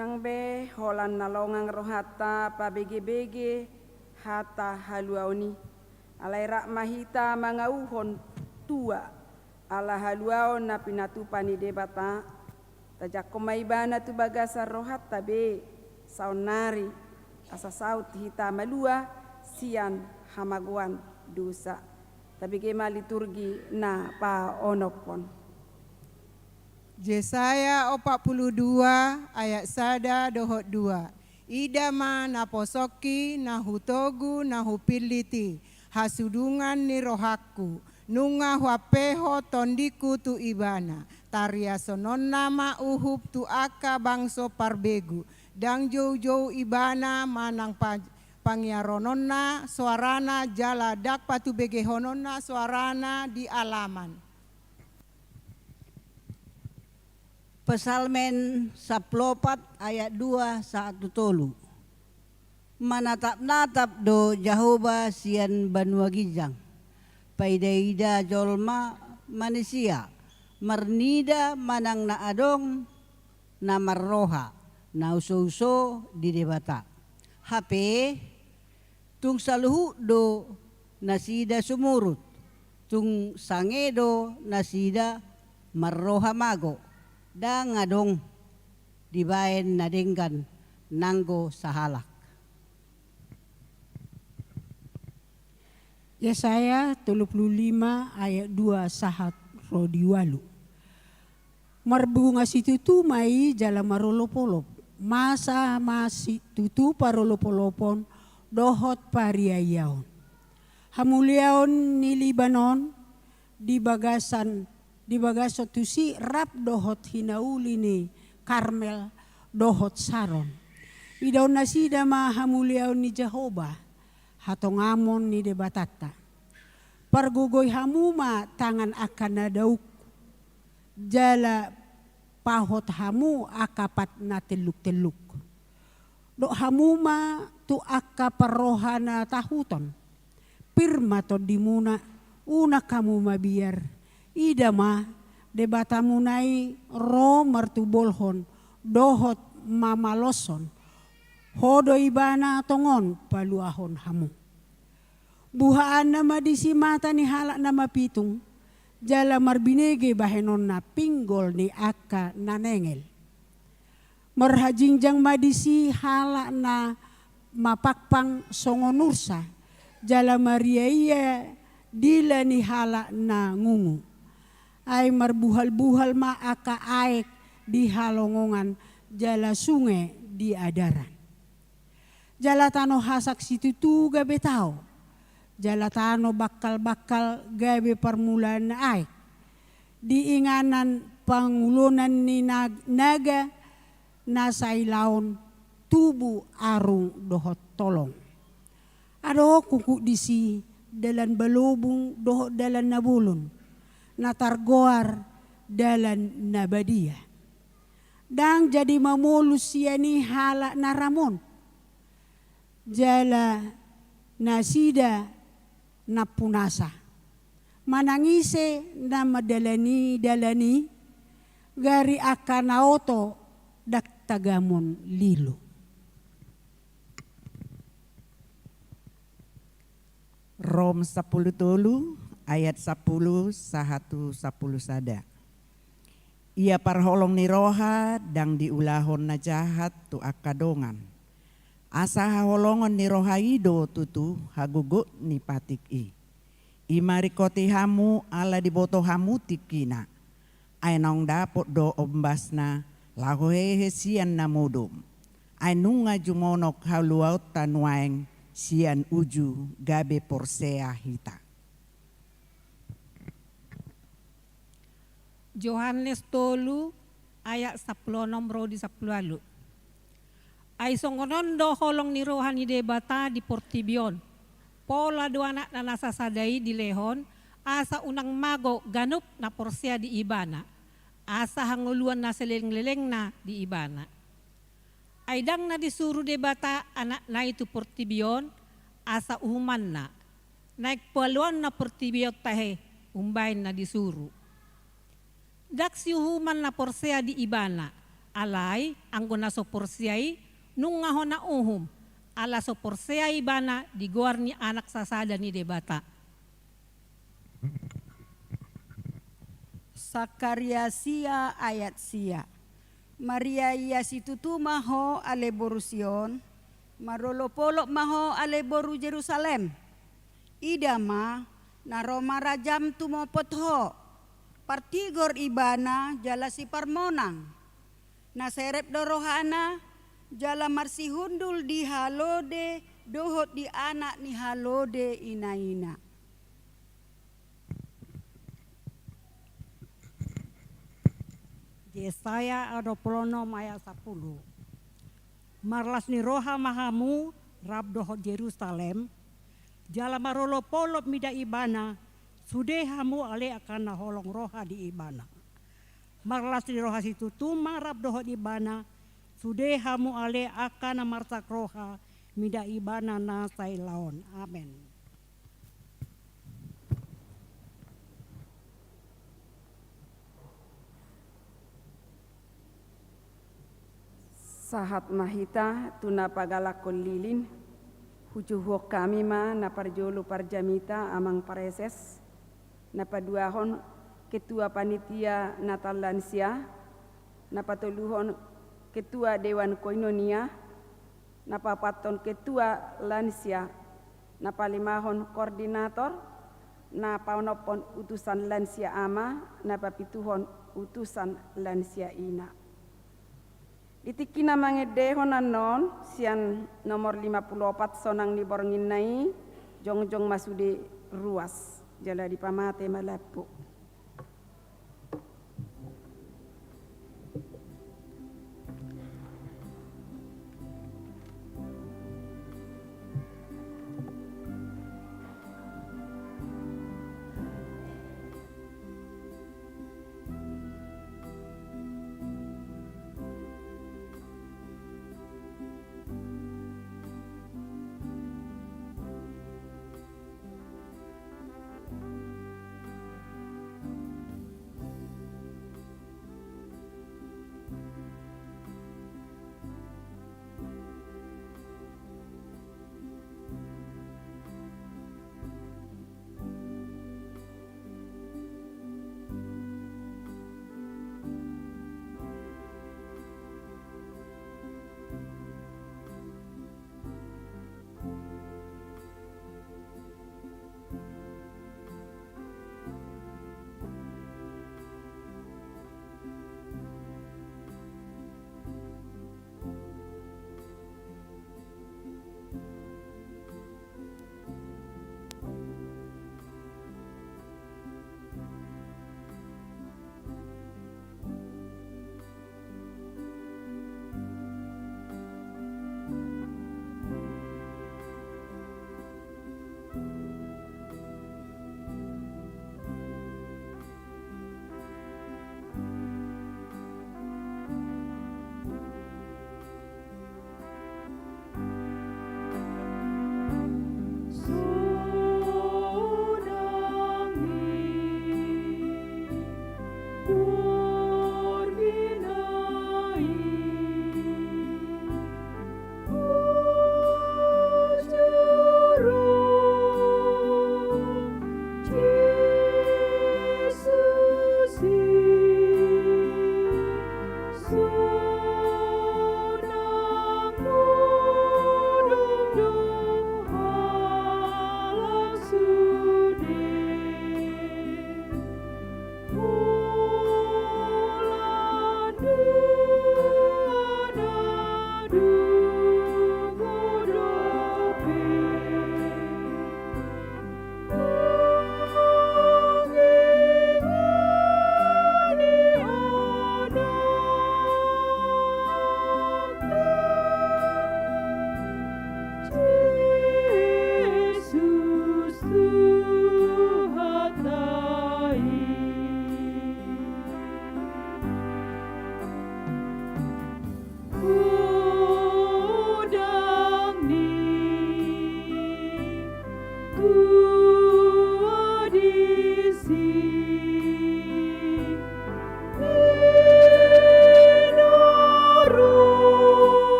Nang be holan na longang rohanta pabege-bege hata haluaon i. Alai rap ma hita mangauhon tua, ala haluaon na pinatupa ni Debata. Tajangkon ma ibana tu bagasan rohanta be saonnari, asa saut hita malua sian hamagoan dosa. Tabege ma liturgi na paonomhon. Jesaya opat pulu dua ayat sada dohot dua. Ida ma naposongki, na hutogu, na hupillit i, hasudungan ni rohangku, nunga huampeho tondingku tu ibana. Tariasononna ma uhum tu angka bangso parbegu, ndang joujou ibana manang pa-, pangiarononna soarana jala ndang patubegehononna soarana di alaman. Psalmen sampulu opat ayat dua sahat tu tolu. Manatap-natap do Jahowa sian banua ginjang, paida-ida jolma manisia, marnida manang na adong na marroha, na uso-uso di Debata. Hape, tung saluhut do nasida sumurut, tung sange do nasida marroha mago, ndang adong dibaen na denggan nanggo sahalak. Yesaya tolu pulu lima ayat dua sahat ro di ualu. Marbunga situtu ma i jala marolop-olop, masa ma situtu parolop-olopon dohot pariaiaon. Hamuliaon ni Libanon di bagasan, di bagasan tusi rap dohot hinauli ni Karmel dohot Saron. Idaon nasida ma hamuliaon ni Jahowa, hatongamon ni Debatanta. Pargogoi hamu ma tangan angka na dauk, jala pahot hamu angka pat na telluk-telluk. Dok hamu ma tu angka parroha na tahuton. Pir ma tondimuna, unang hamu mabiar. Ida ma, Debatamuna i ro martubolhon dohot mamaloshon. Ho do ibana tongon paluahon hamu. Buhaanna ma disi mata ni halak na mapitung, jala marbinege bahenonna pinggol ni angka na nengel. Marhajingjang ma disi halak na mapangpang songon ursa, jala mariaia dila ni halak na ngungu. Ai marbuhal-buhal ma angka aek di halongongan, jala sunge di adaran. Jala tano hasak situtu gabe tao, jala tano bangkal-bangkal gabe parmulaan aek. Di inganan pangulonan ni nag-, naga na sailaon tubu arung dohot tolong. Adong ungkuk disi dalan balobung dohot dalan na bolon, na targoar dalan na badia. Ndang jadi mamolus sian i halak na ram on, jala nasida nampunasa. Manang ise na mandalani dalan i, gari angka na oto ndang tagamon lilu. Rom sampulu tolu ayat sampulu sahat tu sampulu sada. Ia parholong ni roha ndang diulahon na jahat tu angka dongan. Asa haholongon ni roha i do tutu hagogot ni patik i. I ma ringkoti hamu ala diboto hamu tingkina. Ai naung dapot do ombasna laho hehe sian na modom. Ai nunga jumonok haluaonta nuaeng sian uju gabe porsea hita. Johannes tolu ayat sampulu onom ro di sampulu ualu. Ai songon on do holong ni roha ni Debata di portibi on. Pola do Anakna na sasada i dilehon, asa unang mago ganup na porsea di Ibana, asa hangoluan na salelenglelengna di Ibana. Ai ndang na disuru Debata Anakna i tu portibi on asa uhumanna. Naeng paloanna portibi on tahe umbahen na disuru. Ndang siuhuman na porsea di Ibana, Alai anggo na so porsea i nunga hona uhum, ala so porsea ibana di goar ni Anak sasada ni Debata. Sakaria sia ayat sia. Maria, ia situtu ma ho ale boru Sion, marolopolop ma ho ale boru Jerusalem. Ida ma, na ro ma rajam tumopot ho, partigor ibana jala siparmonang. Na serep do rohana, jala marsihundul di halode dohot di anak ni halode inaina. Jesaya dua pulu onom ayat sampulu. Marlas ni roha ma hamu rap dohot Jerusalem, jala marolopolop mida ibana, sude hamu ale angka na holong roha di ibana. Marlas ni roha situtu ma rap dohot ibana, sude hamu ale angka na marsak roha mida ibana na saila on. Amen. Sahat ma hita tu na pagalakhon lilin, hujuhuhon hami ma na parjolo parjamita amang praeses, na paduahon ketua panitia Natal lansia, na patoluhon ketua dewan koinonia, na paopathon ketua lansia, na palimahon koordinator, na paonomhon utusan lansia ama, na papituhon utusan lansia ina. Di tingki na mangendehon annon sian nomor lima pulu opat sonang ni borngin na i, jongjong ma sude ruas jala dipamate ma lampu.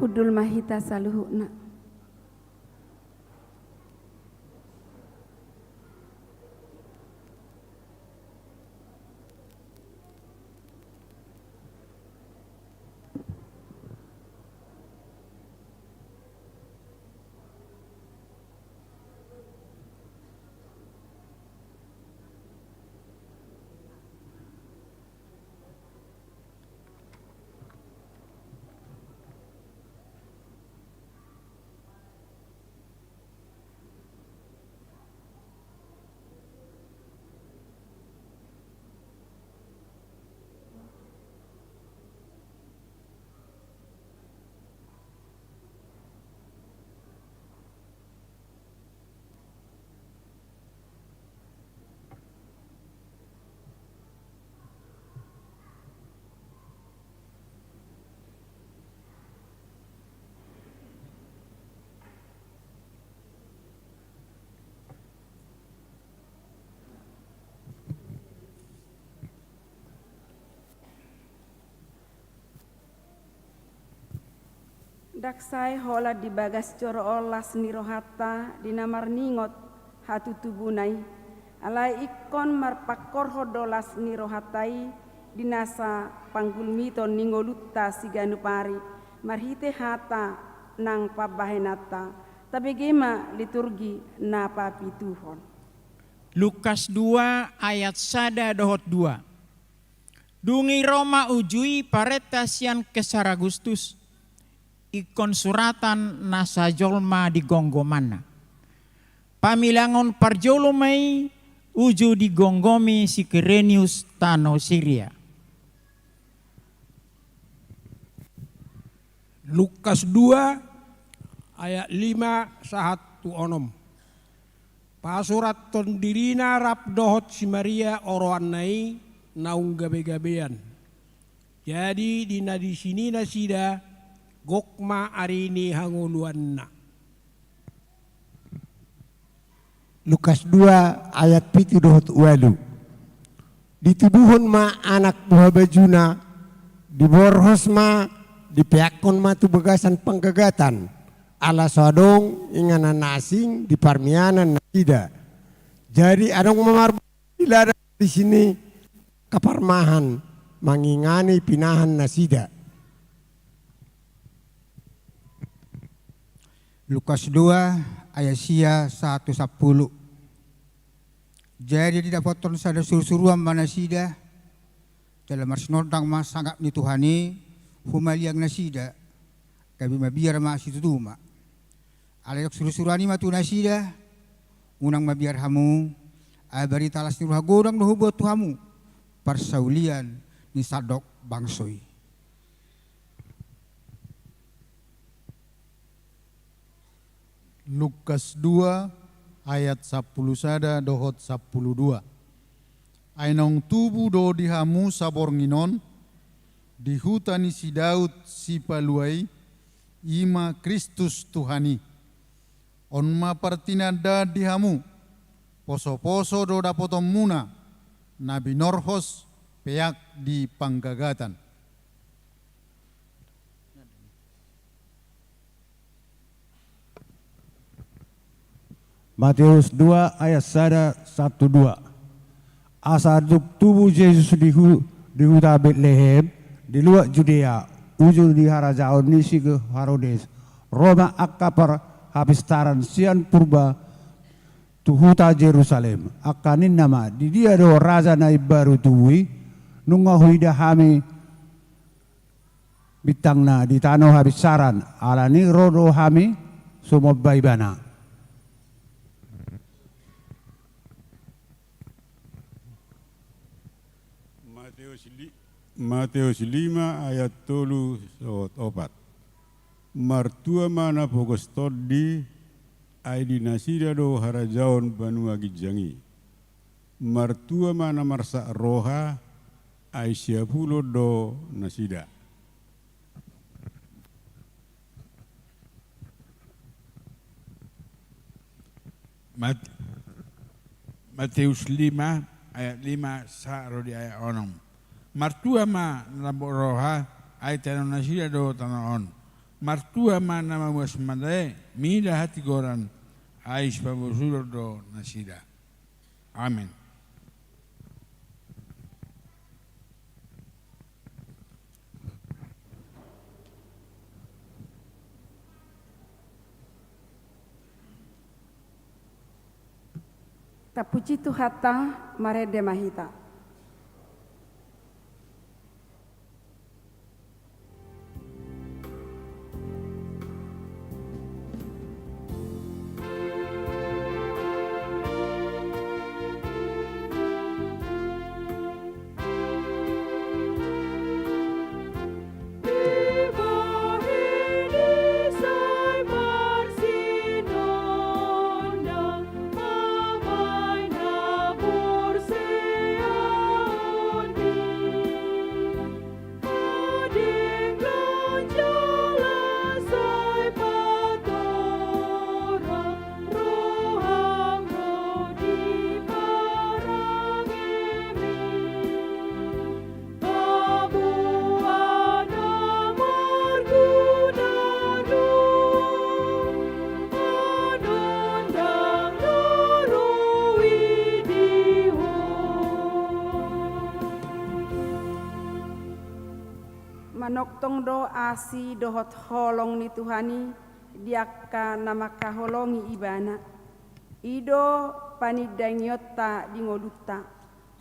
Hundul ma hita saluhutna. Ndang sae holan di bagas joro on las ni rohanta di na marningot hatutubuna i. Alai ingkon marpangkorhon do las ni rohanta i di nasa panggulmiton ni ngolunta siganup ari, marhite hata nang pambahenanta. Tabege ma liturgi na papituhon. Lukas dua ayat sada dohot dua. Dung i ro ma uju i parenta sian Kesar Agustus, ingkon suratan nasa jolma di gomgomanna. Pamilangon parjolo ma i uju digomgomi si Kirenius tano Siria. Lukas dua ayat lima sahat tu onom. Pasurathon dirina rap dohot si Maria oroanna i naung gabegabean. Jadi di na disi ni nasida gok ma ari ni hangoluanna. Lukas dua ayat pitu dohot ualu. Ditubuhon ma anak buha bajuna, diborhos ma, dipeakkon ma tu bagasan panggagatan, ala so adong inganan na asing di parmianan nasida. Jadi adong ma marbulung di ladang disi ni Kaparmahan mangingani pinahan nasida. Lukas dua ayat sia sahat tu sampulu. Jadi didapothon sada surusuruan ma nasida, jala marsinondang ma sangap ni Tuhan i humaliang nasida, gabe mabiar ma situtu ma. Alai didok surusuruan i ma tu nasida: Unang mabiar hamu, ai barita las ni roha godang do huboan tu hamu parsaulian ni sandok bangso i. Lukas dua ayat sampulu sada dohot sampulu dua. Ai naung tubu do di hamu saborngin on, di huta ni si Daud Sipalua i, i ma Kristus Tuhan i. On ma partinandaan di hamu: posoposo do dapotonmuna, na binorhos peak di panggagatan. Mateus dua ayat sada sahat tu dua. Asa dung tubu Jesus di hu-, di huta Betlehem, di luat Judea, uju di harajaon ni si Herodes, ro ma angka parhapistaran sian purba tu huta Jerusalem. Angka ninna ma: Di dia do raja na imbaru tubu i? Nunga huida hami bintangna di tano hapistaran, alani ro do hami sumomba ibana. Mateus li-, Mateus lima ayat tolu dohot opat. Martua ma na pogos tondi, ai di nasida do harajaon banua ginjang i. Martua ma na marsak roha, ai siapulon do nasida. Mat-, Mateus lima ayat lima sahat ro di ayat onom. Martua ma na lambok roha, ai tano nasida do tano on. Martua ma na mamuas mata i, mida hatigoran, ai sipabosuhon do nasida. Amen. Tapuji Tuhanta, marende ma hita. Manongtong do asi dohot holong ni Tuhan i di angka na mangkaholongi Ibana. I do panindangionta di ngolunta.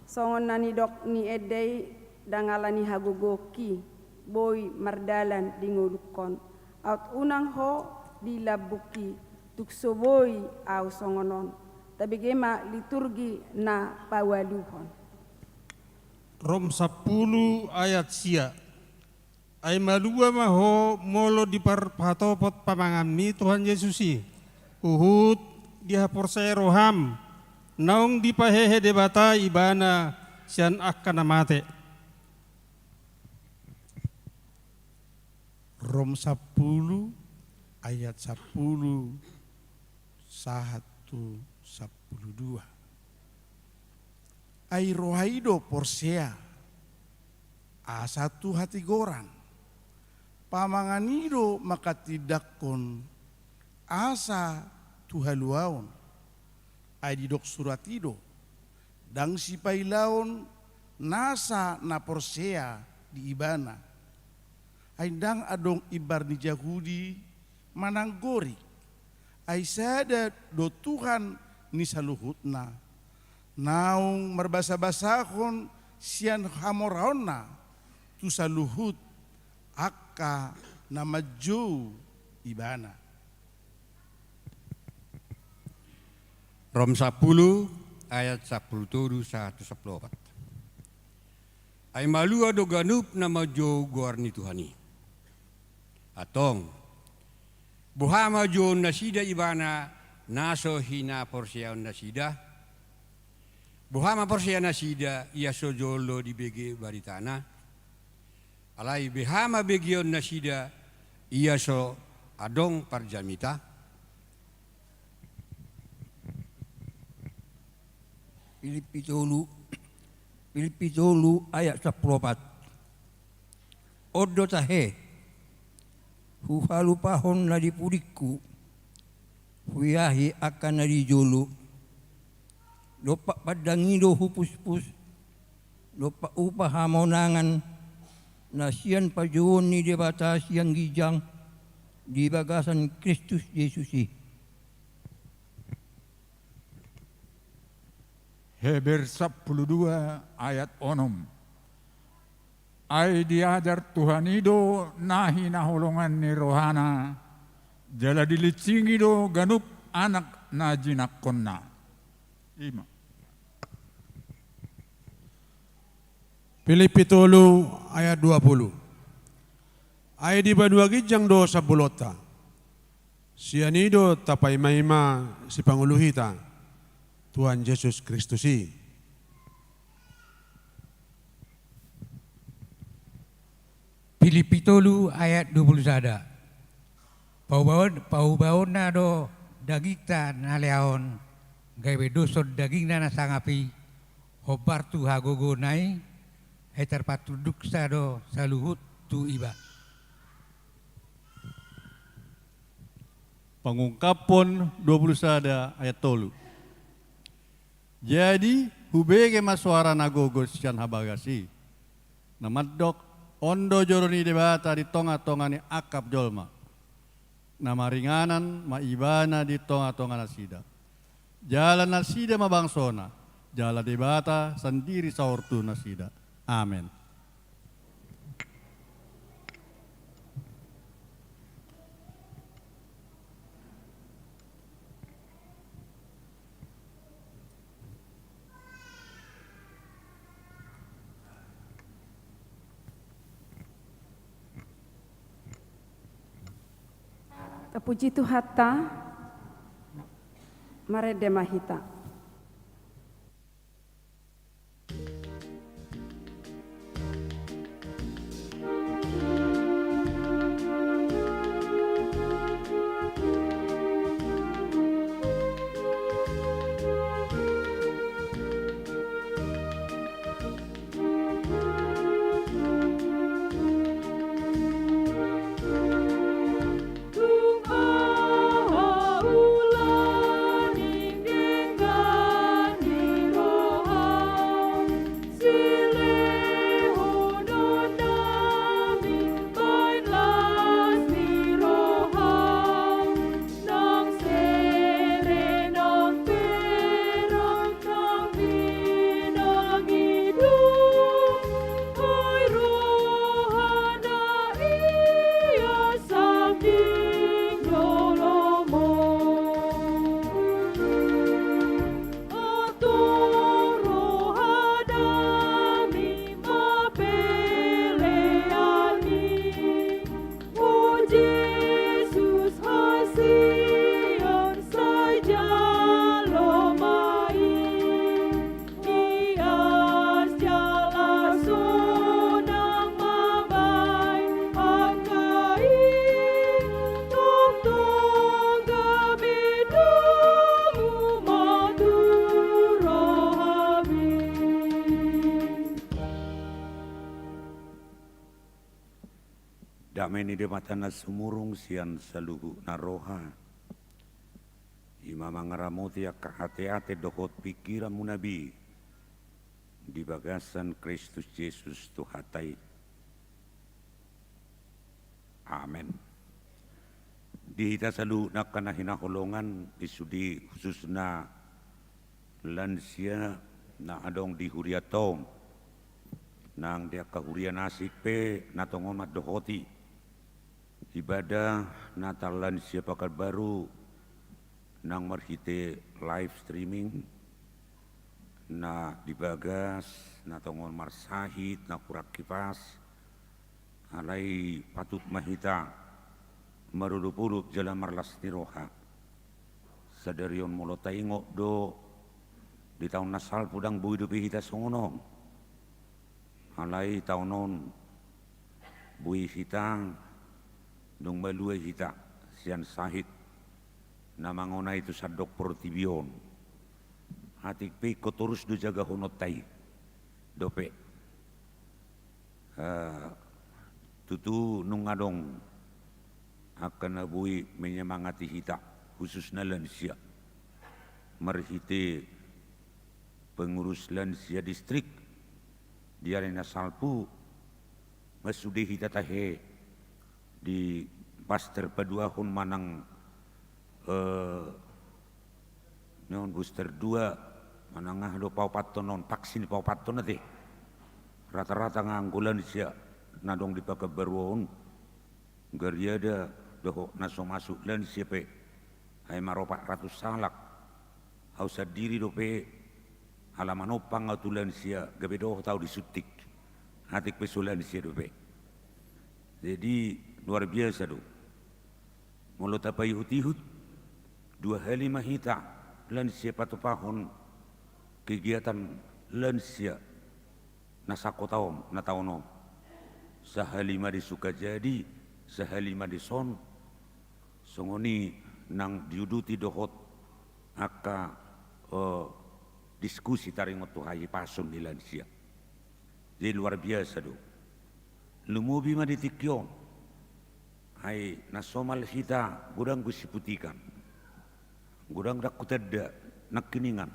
Songon na nidok ni ende i, ndang ala ni hagogoonki boi mardalan di ngolungkon. Aut unang ho di lambungki, tung so boi ahu songon on. Tabege ma liturgi na paualuhon. Rom sampulu ayat sia. Ai malua ma ho molo diparhatopot pamanganmi Tuhan Jesus i, huhut dihaporseai roham, naung dipahehe Debata Ibana sian angka na mate. Rom sampulu ayat sampulu sahat tu sampulu dua. Ai roha i do porsea, asa tu hatigoran. Pamangan i do mangkatindangkon, asa tu haluaon. Ai didok surat i do, ndang sipailaon nasa na porsea di Ibana. Ai ndang adong imbar ni Jahudi manang Gorik, ai sada do Tuhan ni saluhutna, naung marbasabasahon sian hamoraonna tu saluhut angka na manjou Ibana. Rom sampulu ayat sampulu tolu sahat tu sampulu opat. Ai malua do ganup na manjou goar ni Tuhan i. Antong, boha ma jouon nasida Ibana na so hinaporseaon nasida? Boha ma porsea nasida ia so jolo dibege baritana? Alai boha ma begeon nasida ia so adong parjamita? Pilippi tolu, Pilippi tolu ayat sampulu opat. On do tahe, huhalupahon na di pudingku, huiahi angka na di jolo. Dompak pandang i do hupuspus, dompak upa hamonangan na sian pajouon ni Debata sian ginjang di bagasan Kristus Jesus i. Heber sampulu dua ayat onom. Ai diajar Tuhan i do na hinaholongan ni rohana, jala dilinsingi do ganup anak na jinangkonna. I ma. Pilippi tolu ayat dua pulu. Ai di banua ginjang do sambolonta. Sian i do tapaimaima sipangolu hita, Tuhan Jesus Kristus i. Pilippi tolu ayat dua pulu sada. Paubaon, paubaonna do dagingta na lea on, gabe doshon dagingna na sangap i, hombar tu hagogoonna i, ai tarpatunduksa do saluhut tu iba. Pangungkapon dua pulu sada ayat tolu. Jadi, hubege ma soara na gogo sian habagas i, na mandok: On do joro ni Debata di tongatonga ni angka jolma. Na maringanan ma Ibana di tongatonga nasida. Jala nasida ma bangsona, jala Debata sandiri saor tu nasida. Amen. Tapuji Tuhanta. Marende ma hita. O Jesus, hasian sai jalo ma i, ias jala sonang ma baen angka i, tongtong gabe domu ma tu rohami. Dame ni Debata na sumurung sian saluhutna roha, i ma mangaramoti angka ateate dohot pingkiranmuna be di bagasan Kristus Jesus Tuhanta i. Amen. Di hita saluhutna angka na hinaholongan, i sude khususna lansia na adong di hurianta on, nang di angka huria na asing pe na tongon mandohoti ibadah Natal lansia Pekanbaru nang marhite live streaming, na di bagas na tongon marsahit, na kurang kipas, alai patut ma hita marudupuduk jala marlas ni roha. Sadari on molo taingot do, di taon na salpu ndang boi dope hita songon on. Alai taon on boi hita, dung malua hita sian sahit na mangonai tu sandok portibi on. Atik pe ingkon torus do jagahononta i dope. Eh, tutu nunga adong angka na boi menyemangati hita, khususna lansia, marhite pengurus lansia distrik. Di ari na salpu ma sude hita tahe di paster paduahon manang, eh, non booster dua, manang aha do paopathon on, vaksin paopathon ate. Rata-rata nga anggo lansia na adong di Pekanbaru on, gariada dohot na so masuk lansia pe, ai maropat ratus halak. Au sandiri dope ala manompang au tu lansia, gabe dohot au disuntik, atik pe so lansia dope. Jadi luar biasa do. Molo tapaihut-ihut, dua hali ma hita lansia patupahon kegiatan lansia na sangkota on, na taon on. Sahali ma di Sukajadi, sahali ma dison, songon i nang diuduti dohot angka, eh, diskusi taringot tu hahipason ni lansia. Jadi luar biasa do. Lumobi ma di tingki on. Ai na somal hita godang do siputikan. Godang do hutanda nangkiningan.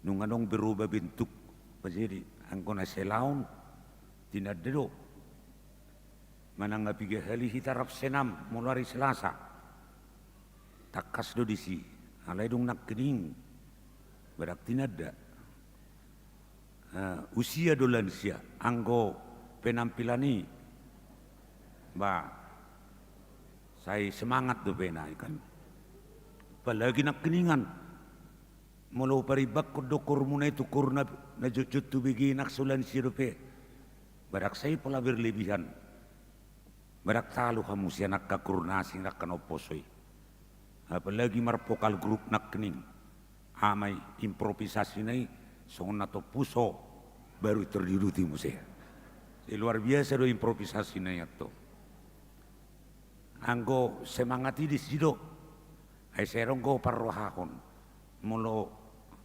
Nunga adong berubah bentuk. Jadi anggo na selaon tinanda do. Manang na piga hali hita rap senam molo ari Selasa. Tangkas do disi. Alai dung nangkining. Badak tinanda. Eh, usia do lansia, anggo penampilan i, ba, sai semangat dope na i kan. Apalagi nangkiningan. Molo parimbanghon do ukurmuna i tu ukur na, na jotjot tu bege nang so lansia dope. Badak sai pola berlebihan. Badak talu hamu sian angka ukur na asing angka na umposo i. Apalagi marvokal grup nangkining. Amai improvisasina i songon na tompu so baru terdiduti muse. Jadi luar biasa do improvisasina i antong. Anggo semangat i disi do. Ai sai adong do parrohahon. Molo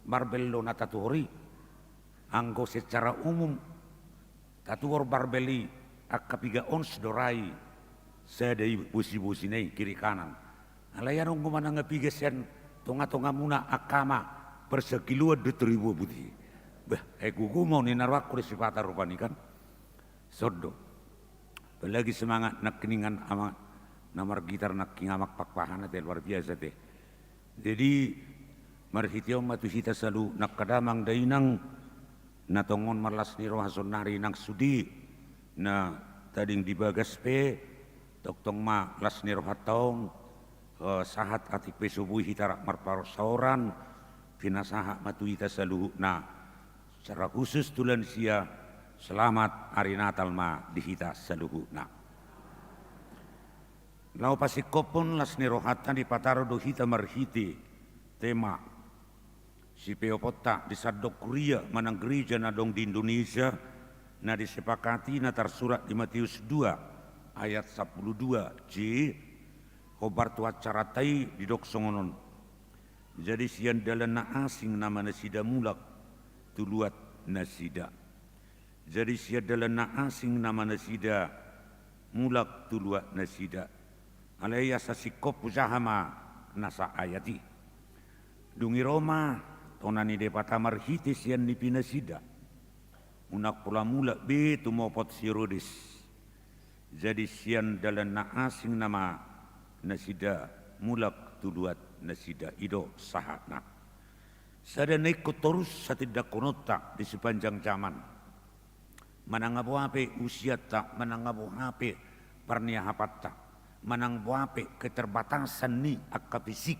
barbel do na tatuhor i. Anggo secara umum tatuhor barbel i angka piga ons do ra i sada i bosibosina i kiri kanan. Alai adong do manang na piga sian tongatongamuna angka ama parsakiloan do taribobut i. Bah, ai gogo ma on i na rohangku do sipata rupani kan. Son do. Apalagi semangat nangkiningan ama na margitar nangkining ama pakpahana te luar biasa te. Jadi marhite on ma tu hita saluhutna angka damang dainang. Na tongon ma las ni roha saonari nang sude na tading di bagas pe, tongtong ma las ni rohanta on, eh, sahat atik pe so boi hita rap marparsaoran, pinasahat ma tu hita saluhutna. Secara khusus tu lansia, selamat ari Natal ma di hita saluhutna. Laho pasingkophon las ni rohanta dipataru do hita marhite tema sipeoponta di sandok kuria manang gereja na adong di Indonesia, na disepakati na tarsurat di Matius dua ayat sampulu dua C, hombar tu acaranta i didok songon on. Jadi sian dalan na asing nama nasida mulak tu luat nasida. Jadi sian dalan na asing nama nasida mulak tu luat nasida. Alai asa singkop hujaha ma nasa ayat i. Dung i ro ma tona ni Debata marhite sian nipi nasida. Unang pola mulak be tumopot si Herodes. Jadi sian dalan na asing nama nasida mulak tu luat nasida, i do sahatna. Sada na ingkon torus hatindangkononta di sepanjang zaman. Manang boha pe usianta, manang boha pe parniahapanta, manang boha pe keterbatasan ni angka fisik,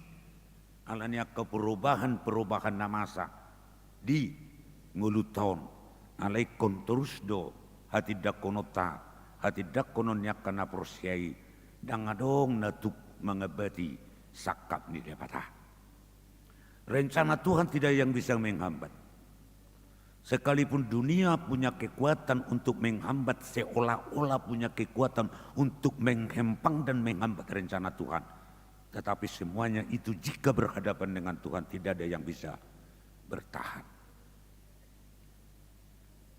ala ni angka perubahan-perubahan na masa di ngolunta on. Alai ingkon torus do hatindangkononta, hatindangkonon ni angka na porsea i, ndang adong na tuk mangambati sangkap ni Debata. Rencana Tuhan tidak ada yang bisa menghambat. Sekalipun dunia punya kekuatan untuk menghambat, seolah-olah punya kekuatan untuk menghempang dan menghambat rencana Tuhan. Tetapi semuanya itu jika berhadapan dengan Tuhan, tidak ada yang bisa bertahan.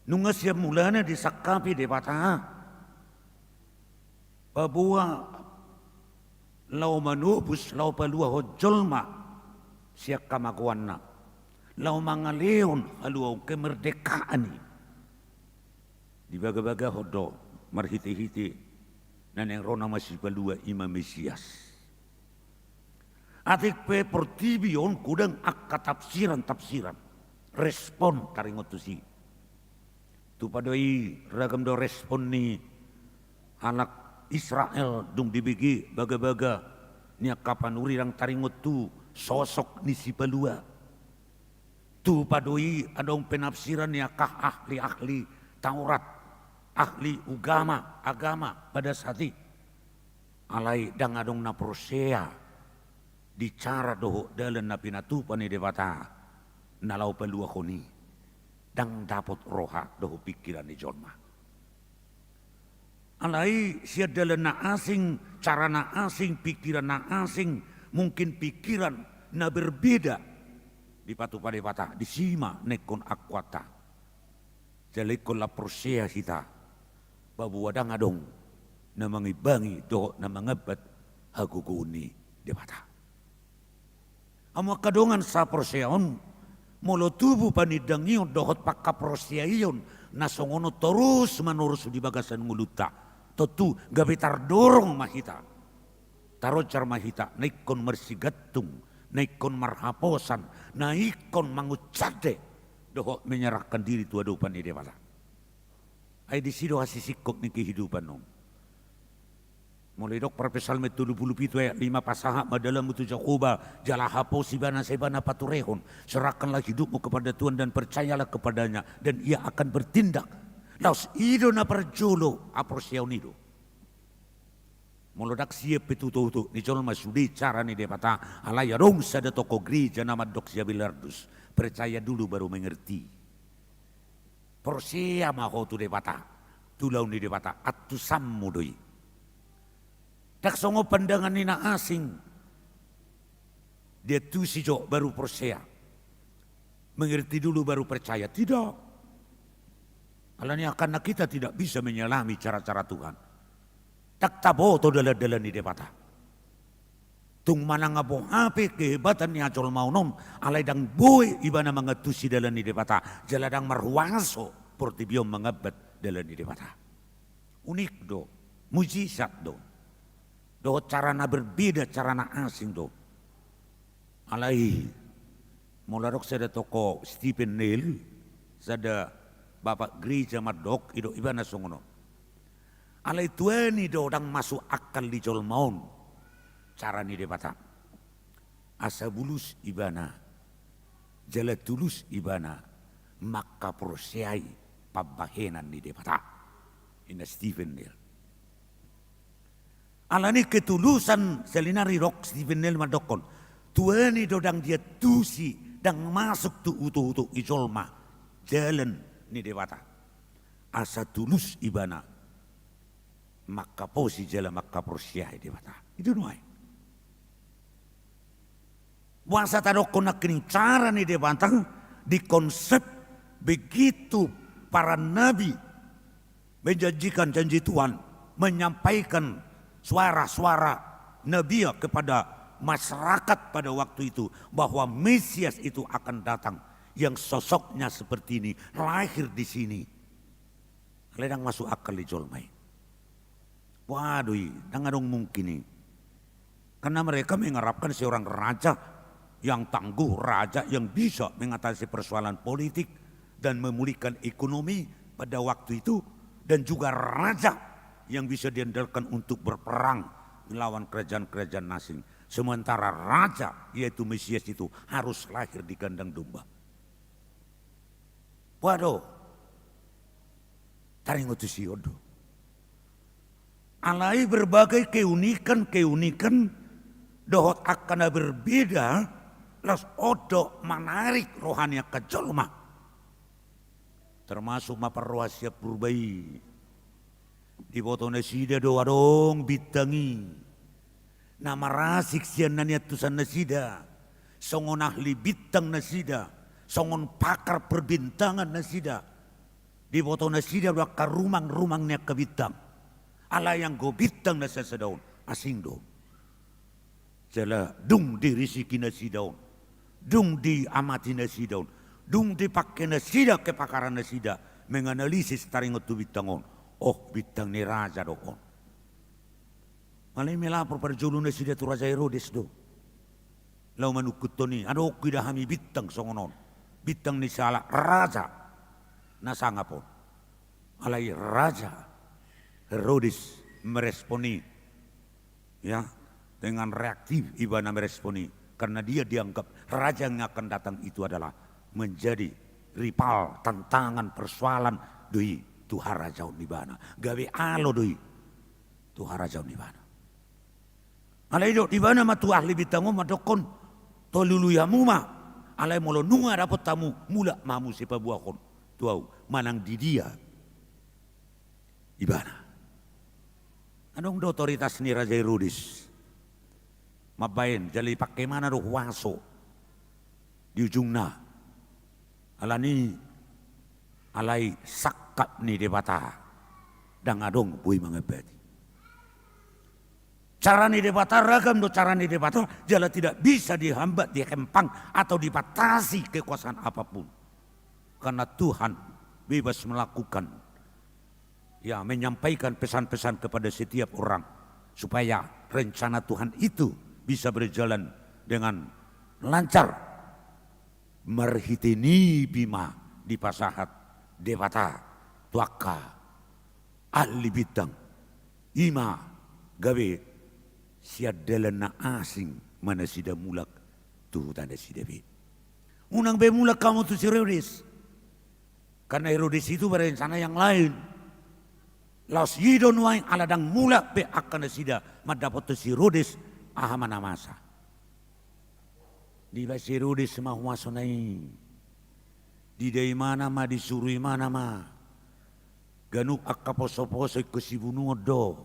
Nunga sian mulana disangkapi Debata paboa laho manobus, laho paluahon jolma sian hamagoanna, laho mangalehon haluaon, kemerdekaan i. Dibagabagahon do marhitehite na naeng ro nama sipalua, i ma Mesias. Atik pe portibi on godang angka tafsiran-tafsiran, respon taringot tusi. Tupa do i ragam do respon ni halak Israel dung dibege bagabaga ni angka panurirang taringot tu sosok ni sipalua. Tupa do i adong penafsiran ni angka ahli-ahli Taurat, ahli ugama, agama pada saat i. Alai ndang adong na porsea di cara dohot dalan na pinatupa ni Debata na laho paluahon i, ndang dapot roha dohot pingkiran ni jolma. Alai sian dalan na asing, cara na asing, pingkiran na asing, mungkin pingkiran na berbeda dipatupa Debata, disi ma na ingkon akuanta. Jala ingkon lam porsea hita paboa ndang adong na mangimbangi dohot na mangambat hagogoon ni Debata. Hamu angka dongan saporseaon, molo tubu panindangion dohot panghaporseaion na songon on torus manorus di bagasan ngolunta, tontu gabe tardorong ma hita, taronjar ma hita na ingkon marsigantung, na ingkon marhaposan, na ingkon mangunsande dohot menyerahkan diri tu adopan ni Debata. Ai disi do hasisingkop ni kehidupan on. Molo didok parpsalmen tolu pulu pitu ayat lima, pasahat ma dalanmu tu Jahowa, jala haposi ibana, sai ibana paturehon. Serahkanlah hidupmu kepada Tuhan dan percayalah kepada-Nya, dan Ia akan bertindak. Laos i do na parjolo, haporseaon i do. Molo ndang siap pe tuto-uto ni jolma sude cara ni Debata, alai adong sada tokoh gereja na mandok si Abelardus, percaya dulu baru mengerti. Porsea ma ho tu Debata, tu laon ni Debata, antusanmu do i. Ndang songon pandangan ni na asing, diantusi jo baru porsea, mengerti dulu baru percaya. Tidak. Alani i, karena kita tidak bisa menyelami cara-cara Tuhan. Ndang taboto dalan-dalan ni Debata. Tung manang boha pe kehebatan ni hajolmaon on, alai ndang boi ibana mangantusi dalan ni Debata, jala ndang marhuaso portibi on mangambat dalan ni Debata. Unik do, mujizat do. Dohot cara na berbeda, cara na asing do. Alai, molo adong sada tokoh Stephen Neill, sada bapak gereja mandok, didok ibana songon on. Alai tuani do ndang masuk akal di jolma on cara ni Debata. Asa bulus ibana, jala tulus ibana manghaporseai pambahenan ni Debata. Ninna Stephen Neill. Alani ketulusan, saonari didok Stephen Neill mandokkon, tuani do ndang diantusi, ndang masuk tu utok-utok ni jolma dalan ni Debata. Asa tulus ibana manghaposi jala manghaporseai Debata. I do nuaeng. Boasa tadokkon nangkining cara ni Debata, di konsep begitu para nabi menjanjikan janji Tuhan, menyampaikan suara-suara nabinya kepada masyarakat pada waktu itu, bahwa Mesias itu akan datang, yang sosoknya seperti ini, lahir di sini. Alai ndang masuk akal di jolma i. Boha do i, ndang adong mungkin i. Karena mereka mengharapkan seorang raja yang tangguh, raja yang bisa mengatasi persoalan politik dan memulihkan ekonomi pada waktu itu, dan juga raja yang bisa diandalkan untuk berperang melawan kerajaan-kerajaan asing. Sementara raja, yaitu Mesias itu, harus lahir di kandang domba. Boha do? Taringot tusi on do. Alai berbagai keunikan-keunikan dohot angka na berbeda, laos on do manarik roha ni angka jolma. Termasuk ma parrohasian Purba i. Diboto nasida do adong bintang i na marasik sian na niantusan nasida, songon ahli bintang nasida, songon pakar perbintangan nasida. Diboto nasida do angka rumang-rumang ni angka bintang. Alai anggo bintang na sasada on, asing do. Jala dung dirisiki nasida on, dung diamati nasida on, dung dipake nasida kepakaran nasida menganalisis taringot tu bintang on. Oh, bintang ni raja do on. Alai melapor parjolo nasida tu Raja Herodes do, laho manungkunhon i, adong huida hami bintang songon on, bintang ni sahalak raja na sangap on. Alai Raja Herodes merespon i, ya, dengan reaktif ibana merespon i, karena dia dianggap raja yang akan datang itu adalah menjadi rival, tantangan, persoalan do i tu harajaon ni ibana. Gabe alo do i tu harajaon ni ibana. Alai didok ibana ma tu ahli bintang on mandokkon, tolului hamu ma. Alai molo nunga dapot hamu, mulak ma hamu sipaboahon tu ahu manang di dia ibana. Adong do otoritas ni Raja Herodes mambahen, jala dipake ibana do huaso di ujungna. Alani, alai sangkap ni Debata ndang adong boi mangambati. Cara ni Debata ragam do cara ni Debata, jala tidak bisa dihambat, dikempang, atau dibatasi kekuasaan apapun. Karena Tuhan bebas melakukan, ya, menyampaikan pesan-pesan kepada setiap orang, supaya rencana Tuhan itu bisa berjalan dengan lancar. Marhite ni i pe ma dipasahat Debata tu angka ahli bintang. I ma gabe sian dalan na asing ma nasida mulak tu huta nasida be. Unang be mulak hamu tu si Herodes. Karena Herodes itu berencana yang lain. Laos i do nuaeng ala ndang mulak be angka nasida mandapothon si Herodes, aha ma na masa. Dibaen si Herodes ma huaso na i. Dida imana ma, disuru imana ma. Ganup angka poso-poso ingkon sibunuon do.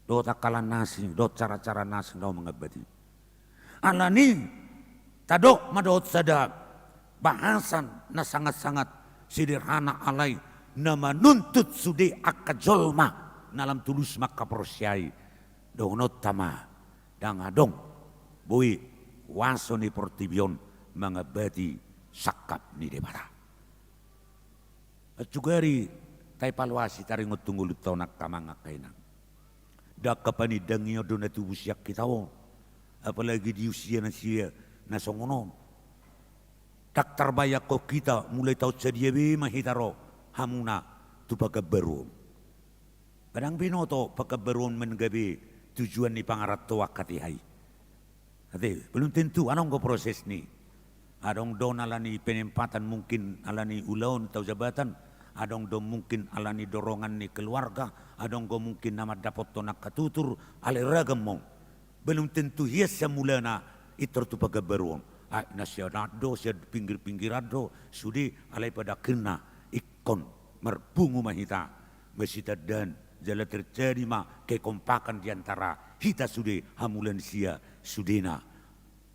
Dohot angka lan na asing, dohot cara-cara na asing laho mangambat i. Alani i, tadok ma dohot sada bahasan na sangat-sangat sederhana alai na manuntut sude angka jolma na lam tulus mangkaporseai. Dohononta ma, ndang adong boi huaso ni portibi on mangambati sangkap ni Debata. Ansugari taevaluasi, taringot tu ngolunta on angka amang angka inang. Ndang angka panindangion do na tubu sian hita on, apalagi di usia na sia na songon on. Ndang tarbayangkon hita, mulai taon sadia be ma hita ro hamuna tu Pakanbaru on. Ndang binoto Pakanbaru on manggabe tujuan ni pangarantoan hatiha i. Ate, belum tentu, adong do proses ni. Adong do alani penempatan, mungkin alani ulaon atau jabatan, adong do mungkin alani dorongan ni keluarga, adong do mungkin na mandapothon angka tutur, alai ragam on. Belum tentu hian sian mulana pintor tu Pakanbaru on. Ai na sian an do, sian pinggir-pinggiran do, sude, alai pada akhirna ingkon marpungu ma hita, masitandaan, jala terjadi ma kekompakan di antara hita sude hamu lansia sudena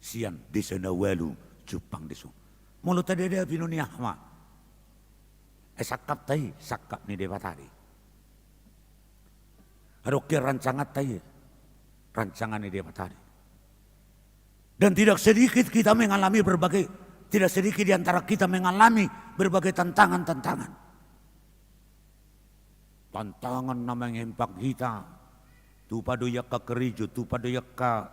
sian desa na ualu jumpang dison. Molo tadadapi non i, aha ma? Eh, sangkapta i sangkap ni Debata do i. Adong hian rancanganta i, rancangan ni Debata do i. Dan tidak sedikit kita mengalami berbagai, tidak sedikit di antara kita mengalami berbagai tantangan-tantangan. Tantangan na menghempa hita, tupa do i angka karejo, tupa do i angka,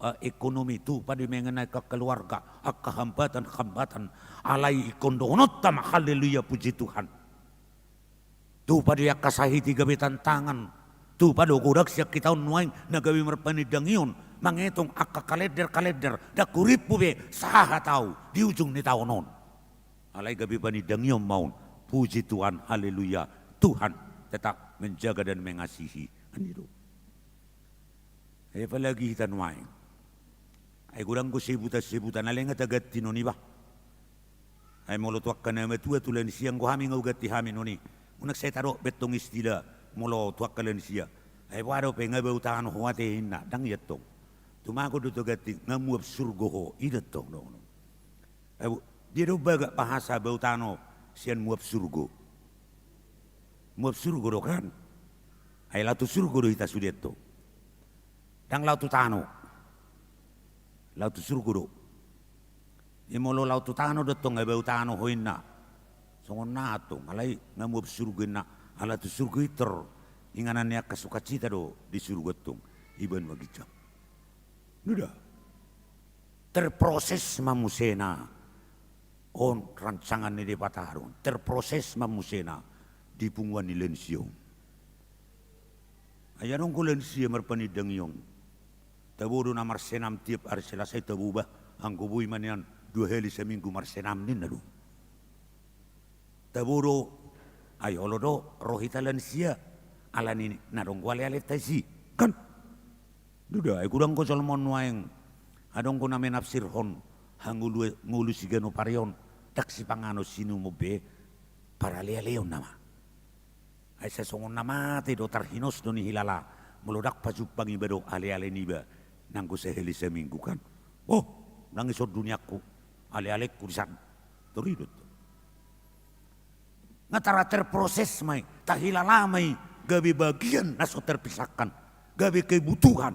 eh, ekonomi, tupa do i mengenai angka keluarga, angka hambatan-hambatan, alai ingkon dohononta ma, haleluya, puji Tuhan. Tupa do i angka sahit i gabe tantangan. Tupa do godang sian hita on nuaeng na gabe marpanindangion, mangetong angka kalender-kalender, ndang hurimpu be sahat ahu di ujung ni taon on. Alai gabe panindangion ma on. Puji Tuhan, haleluya. Tuhan tetap menjaga dan mengasihi. Kan i do. Ai apalagi hita nuaeng. Ai godang do sebutan-sebutan, alai nga taganti non i bah. Ai molo tu angka na matua, tu lansia, anggo hami nga huganti hami non i. Unang sai tadok be tong istilah molo tu angka lansia. Ai boha dope, nga bau tano ho ate, inna, ndang i tong. Tumagon do taganti, nga muap surgo ho, i do tong, do. Ai bo-, dia do bagak bahasa bau tano sian muap surgo. Muap surgo do kan? Ai laho tu surgo do hita sude tong. Ndang laho tu tano. Laho tu surgo do. Ia molo laho tu tano do tong, nga bau tano ho inna. Songon na tong, alai nga muap surgo inna. Ala tu surgo i tor inganan ni angka sukacita do di surgo tong. Iban ma ginjang. Nda. Terproses ma musena on rancangan ni Debata do on. Terproses ma musena di punguan ni lansia on. Ai adong do lansia marpanindangion. Tabo do na marsenam tiap ari Selasa i, tabo bah, anggo boi ma nian dua hali saminggu marsenam ninna do. Tabo do, ai olo do ro hita lansia, alani na adong do ale-alenta disi, kan? Nda, ai godang do jolma on nuaeng, adong do na menafsirhon, hangolu, ngolu siganup ari on, ndang sipanganon siinumon be, parale-aleon nama. Ai sai songon na mate do, tarhinos do nihilala, molo ndang pajumpang iba dohot ale-ale niba, nanggo sahali saminggu kan. Oh, ndang dison duniangku, ale-alengku disan. Tor i do tong. Nga tara terproses ma i, tahilala ma i, gabe bagian na so terpisahkan. gabe kebutuhan.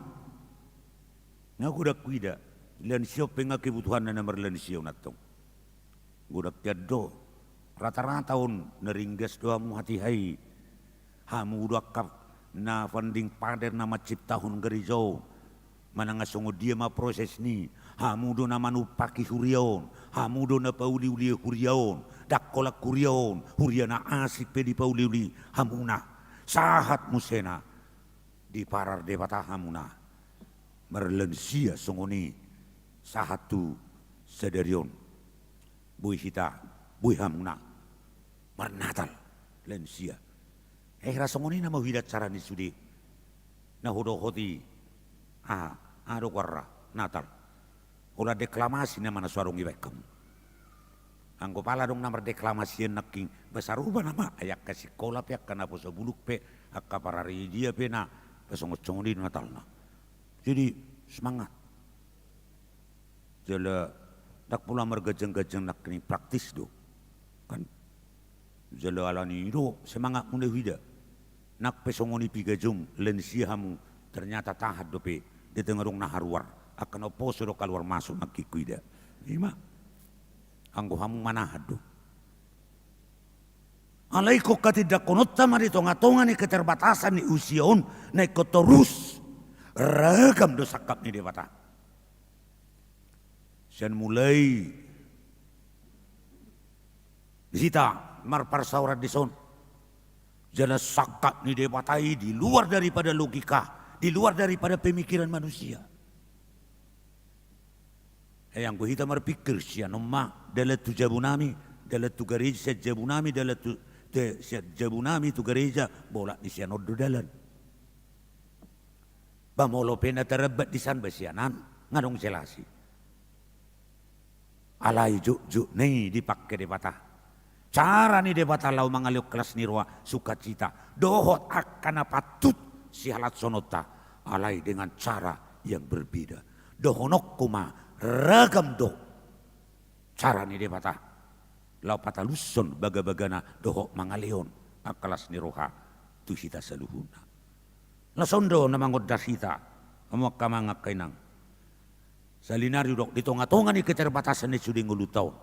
Nga godang huida, lansia on pe nga kebutuhanna na marlansia on antong. Godang hian do, rata-rata on na ringgas do hamu hatiha i. Hamu do angka na founding father na manciptahon gareja on. Manang songon dia ma proses ni, hamu do na manumpaki huria on, hamu do na pauliuli huria on, ndang holan huria on, huria na asing pe dipauliuli hamuna. Sahat musena diparar Debata hamuna marlansia songon i sahat tu sadari on. Boi hita, boi hamuna marnatal lansia. Eh, ra songon i nama huida cara ni sude na hudohot i. Aha, aha do goarna Natal? Holan deklamasi nama na so adong ibaen hamu. Anggo pala adong na mardeklamasi nangkin, ba sarupa nama, ai angka sikola pe, angka naposo bulung pe, angka pararidia pe na songon-songon i do Natalna. Jadi semangat. Jala ndang pola marganjang-ganjang nangkin, praktis do. Kan? Jala alani i do semangatmuna huida. Nang pe songon i pe gajum, lansia hamu, ternyata tahan dope, ndang adong na haruar. Angka na umposo do kaluar masuk nangkin huida. Ima. Anggo hamu manahan do. Alai ingkon hatindangkononta ma di tonga-tonga ni keterbatasan ni usia on, na ingkon torus ragam do sangkap ni Debata. Sian mulai hita marparsaoran dison, jala sangkap ni Debata i di luar daripada logika, di luar daripada pemikiran manusia. Eh, anggo hita marpikir, sian on ma dalan tu jabunami, dalan tu gareja sian jabunami, dalan tu, te, sian jabunami tu gareja, bolak ni sian on do dalan. Ba molo pe na tarambat di san, ba sian an, nga dong jelas i. Alai jukjukna i dipangke Debata. Cara ni Debata laho mangalehon las ni roha, sukacita dohot angka na patut sihalashononta, alai dengan cara yang berbeda. Dohononku ma, ragam do cara ni Debata laho patalushon bagabagana dohot mangalehon angka las ni roha tu hita saluhutna. Las on do na mangondas hita, hamu angka amang, angka inang. Sahali nari hudok, di tonga-tonga ni keterbatasan ni sude ngolunta on,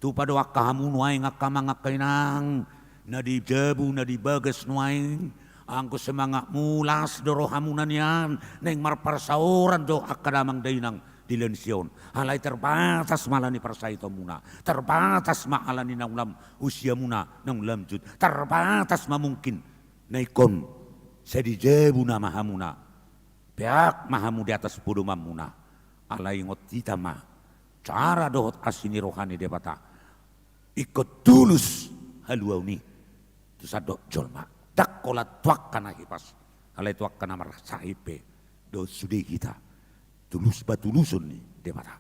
tupa do angka hamu nuaeng, angka amang, angka inang, na di jabu, na di bagas nuaeng. Anggo semangatmu, las do rohamuna nian, naeng marparsaoran do angka damang dainang di lansia on. Alai terbatas ma ala ni parsahitonmuna, terbatas ma ala ni naung lam usiamuna naung lanjut, terbatas ma mungkin na ingkon sai di jabu nama hamuna, peak ma hamu di atas podomanmuna. Alai ingot hita ma, cara dohot asi ni roha ni Debata ingkon tulus haluaon i tu sandok jolma. Ndang holan tu angka na hipas, alai tu angka na marsahit pe dohot sude hita. Tulus patuluson ni Debata.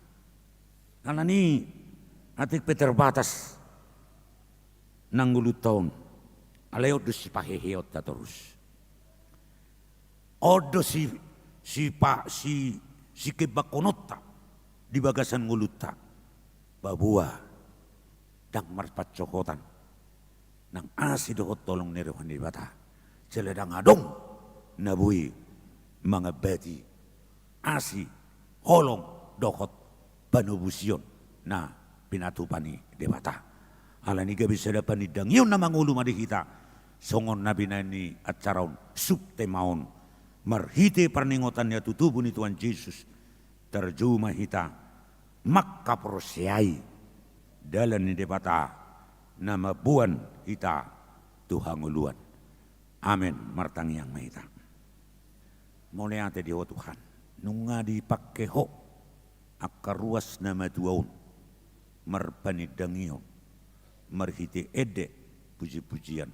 Alani i, atik pe terbatas nang ngolunta on, alai on do sipaheheonta torus. On do si, sipa, si, sikembangkononta di bagasan ngolunta. Paboa ndang marpansohotan nang asi dohot holong ni roha ni Debata. Jala ndang adong na boi mangambati asi, holong dohot panobusion na pinatupa ni Debata. Alani i gabe sada panindangion na mangolu ma di hita, songon na binahen ni acara on, subtema on, marhite parningotan ni hatutubu ni Tuhan Jesus, tarjou ma hita mangkaporseai dalan ni Debata na mamboan hita tu hangoluan. Amen. Martangiang ma hita. Mauliate di Ho Tuhan, nunga dipangke Ho angka ruas na matua on marpanindangion, marhite ende, pujipujian,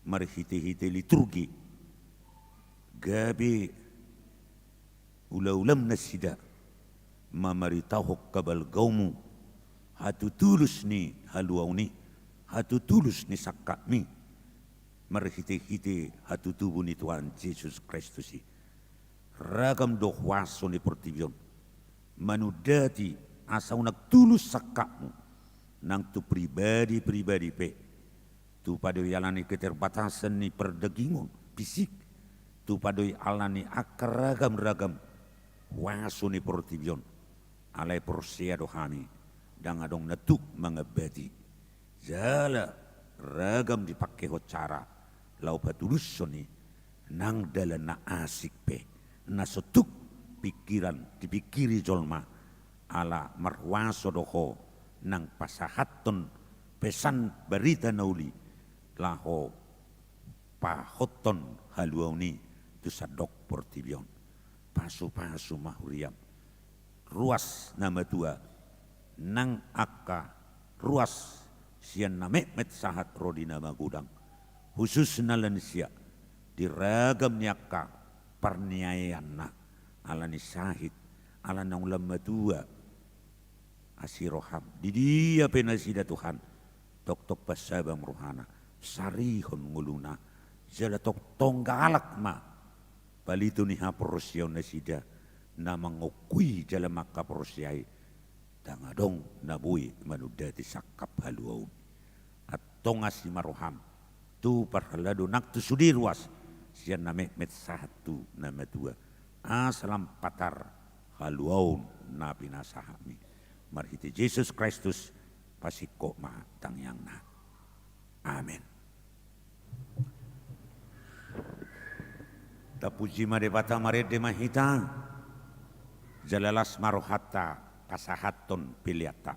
marhitehite liturgi, gabe ulaulaM nasida mamaritahon habalgaonMu, hatutulus ni haluaon i, hatutulus ni sangkapMi, marhitehite hatutubu ni Tuhan Jesus Kristus i. Ragam do huaso ni portibi on manundati asa unang tulus sangkapMu nang tu pribadi-pribadi pe, tu pado i alani keterbatasan ni pardagingon, fisik, Tupa do i ala ni angka ragam-ragam huaso ni portibi on. Alai porsea do hami, ndang adong na tuk mangambati. Jala ragam dipangkehon cara laho patudushon i, nang dalan na asing pe, na so tuk pingkiran dipingkiri jolma, ala marhuaso do Ho nang pasahathon pesan barita na uli, laho pahothon haluaon i tu sandok portibi on. Pasu-pasu ma huriam ruas na matua, nang angka ruas sian na metmet sahat ro di na magodang, khususna lansia, di ragam ni angka parniaeanna, ala ni sahit, ala naung lam matua, asi roham, di dia pe nasida Tuhan, tongtong pansabam rohana, sarihon ngoluna, jala tongtong galak ma palitu ni haporseaon nasida, na mangongkui jala mangkaporseai, ndang adong na boi manundati sangkap haluaon. Antong asi ma roham, tu parhalado nang tu sude ruas, sian na metmet sahat tu na matua, asa lam patar haluaon na pinasahatmi. Marhite Jesus Kristus, pasingkop ma tangiangna. Amen. Tapuji ma Debata, marende ma hita, jala las ma rohanta pasahathon peleanta.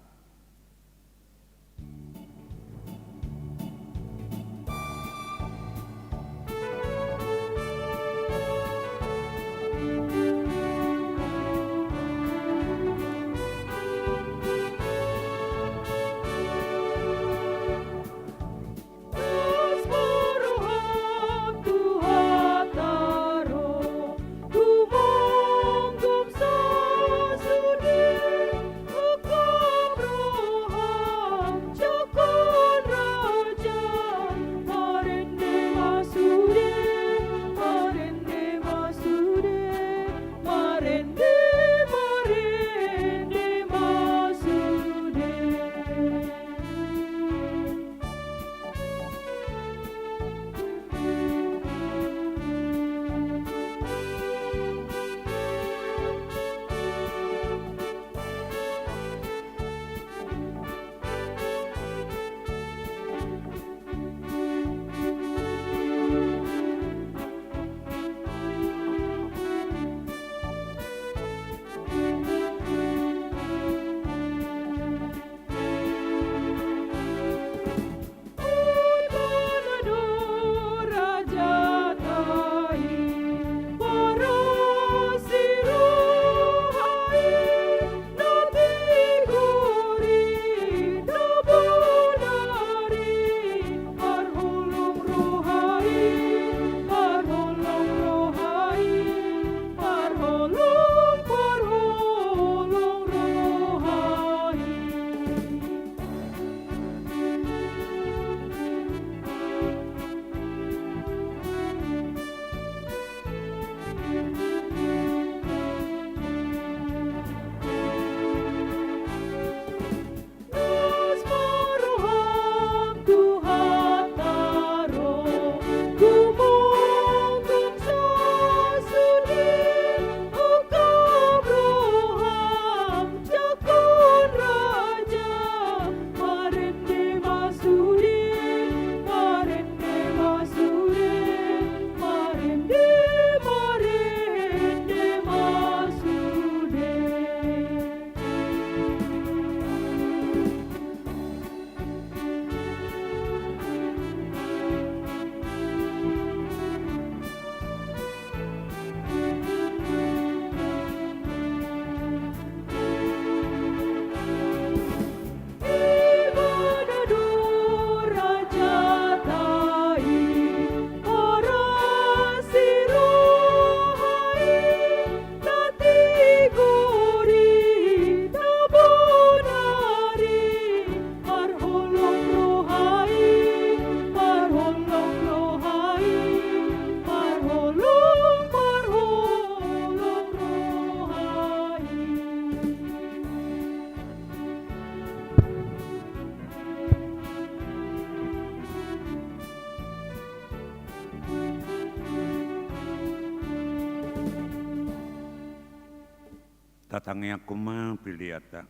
Patangiangkon ma peleanta.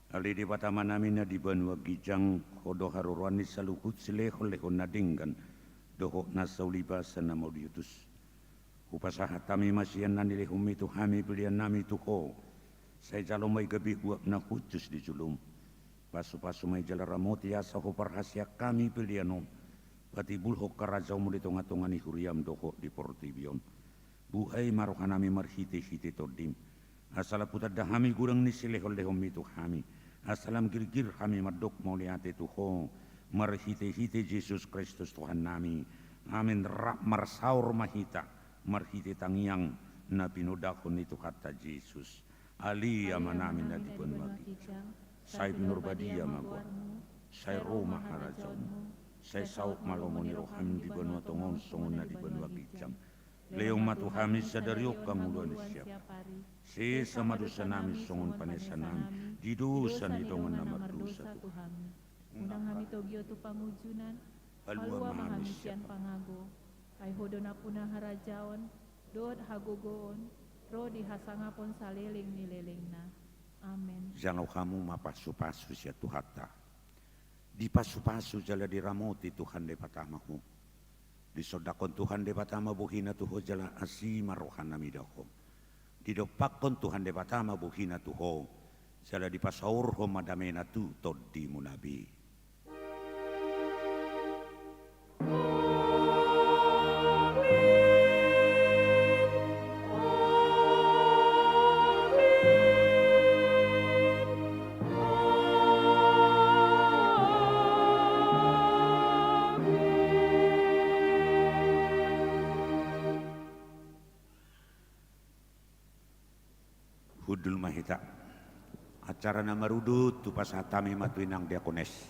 Ale Debata Amanami na di banua ginjang, Ho do haroroan ni saluhut silehonlehon na denggan dohot na saulibasa na mauliutus. Hupasahat hami ma sian na nilehonmi tu hami peleannami tu Ho. Sai jalo ma i gabe uap na hushus di jolom. Pasupasu ma i jala ramoti asa Ho parhaseang hami pelean on, patimbulhon harajaonmu di tongatonga ni huriam dohot di portibi on. Buhai ma rohanami marhitehite Tondim, asa lam hutanda hami godang ni silehonlehonmi tu hami, asa lam girgir hami mandok mauliate tu Ho, marhitehite Jesus Kristus Tuhannami. Amen. Rap marsaor ma hita marhite tangiang na pinodahon ni Tuhanta Jesus. Ale Amanami na di banua ginjang, sai pinarbadia ma goarmu, sai ro ma harajaonmu, sai saut ma lomo ni roham di banua tonga on songon na di banua ginjang. Lehon ma tu hami sadari on hangoluan ni siapari. Sesa ma dosanami songon panesanami di dosa ni dongan na mardosa tu hami. Unang hami togihon tu pangunjunan, palua ma hami sian pangago. Ai Ho do nampuna harajaon dohot hagogoon ro di hasangapon saleleng ni lelengna. Amen. Jalo hamu ma pasupasu sian Tuhanta. Dipasupasu jala diramoti Tuhan Debata ma ho. Disondangkon Tuhan Debata ma bohina tu ho jala asi ma rohana mida ho. Didompakkon Tuhan Debata ma bohina tu ho, jala dipasaorhon ma damena tu tondimuna be. Hundul ma hita. Acara na marudut tu pasahat hami ma tu inang diakones.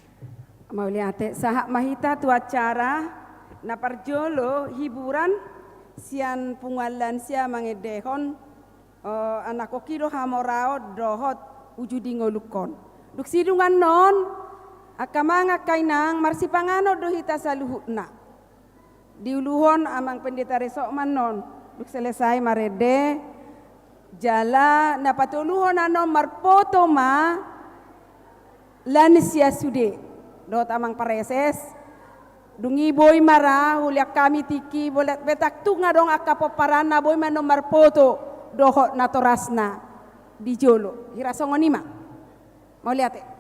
Mauliate, sahat ma hita tu acara na parjolo hiburan sian punguan lansia mangendehon, eh, anakkonhi do hamoraon dohot uju di ngolungkon. Dung sidung annon, angka amang angka inang, marsipanganon do hita saluhutna. Diuluhon amang pendeta resort ma annon, dung selesai marende, jala na patoluhon annon marpoto ma lansia sude dohot amang pareses. Dung i boi ma ra huliang hami tingki, bolat petak tung adong angka pomparanna, boi ma annon marpoto dohot natorasna di jolo. Hira songon i ma. Mauliate.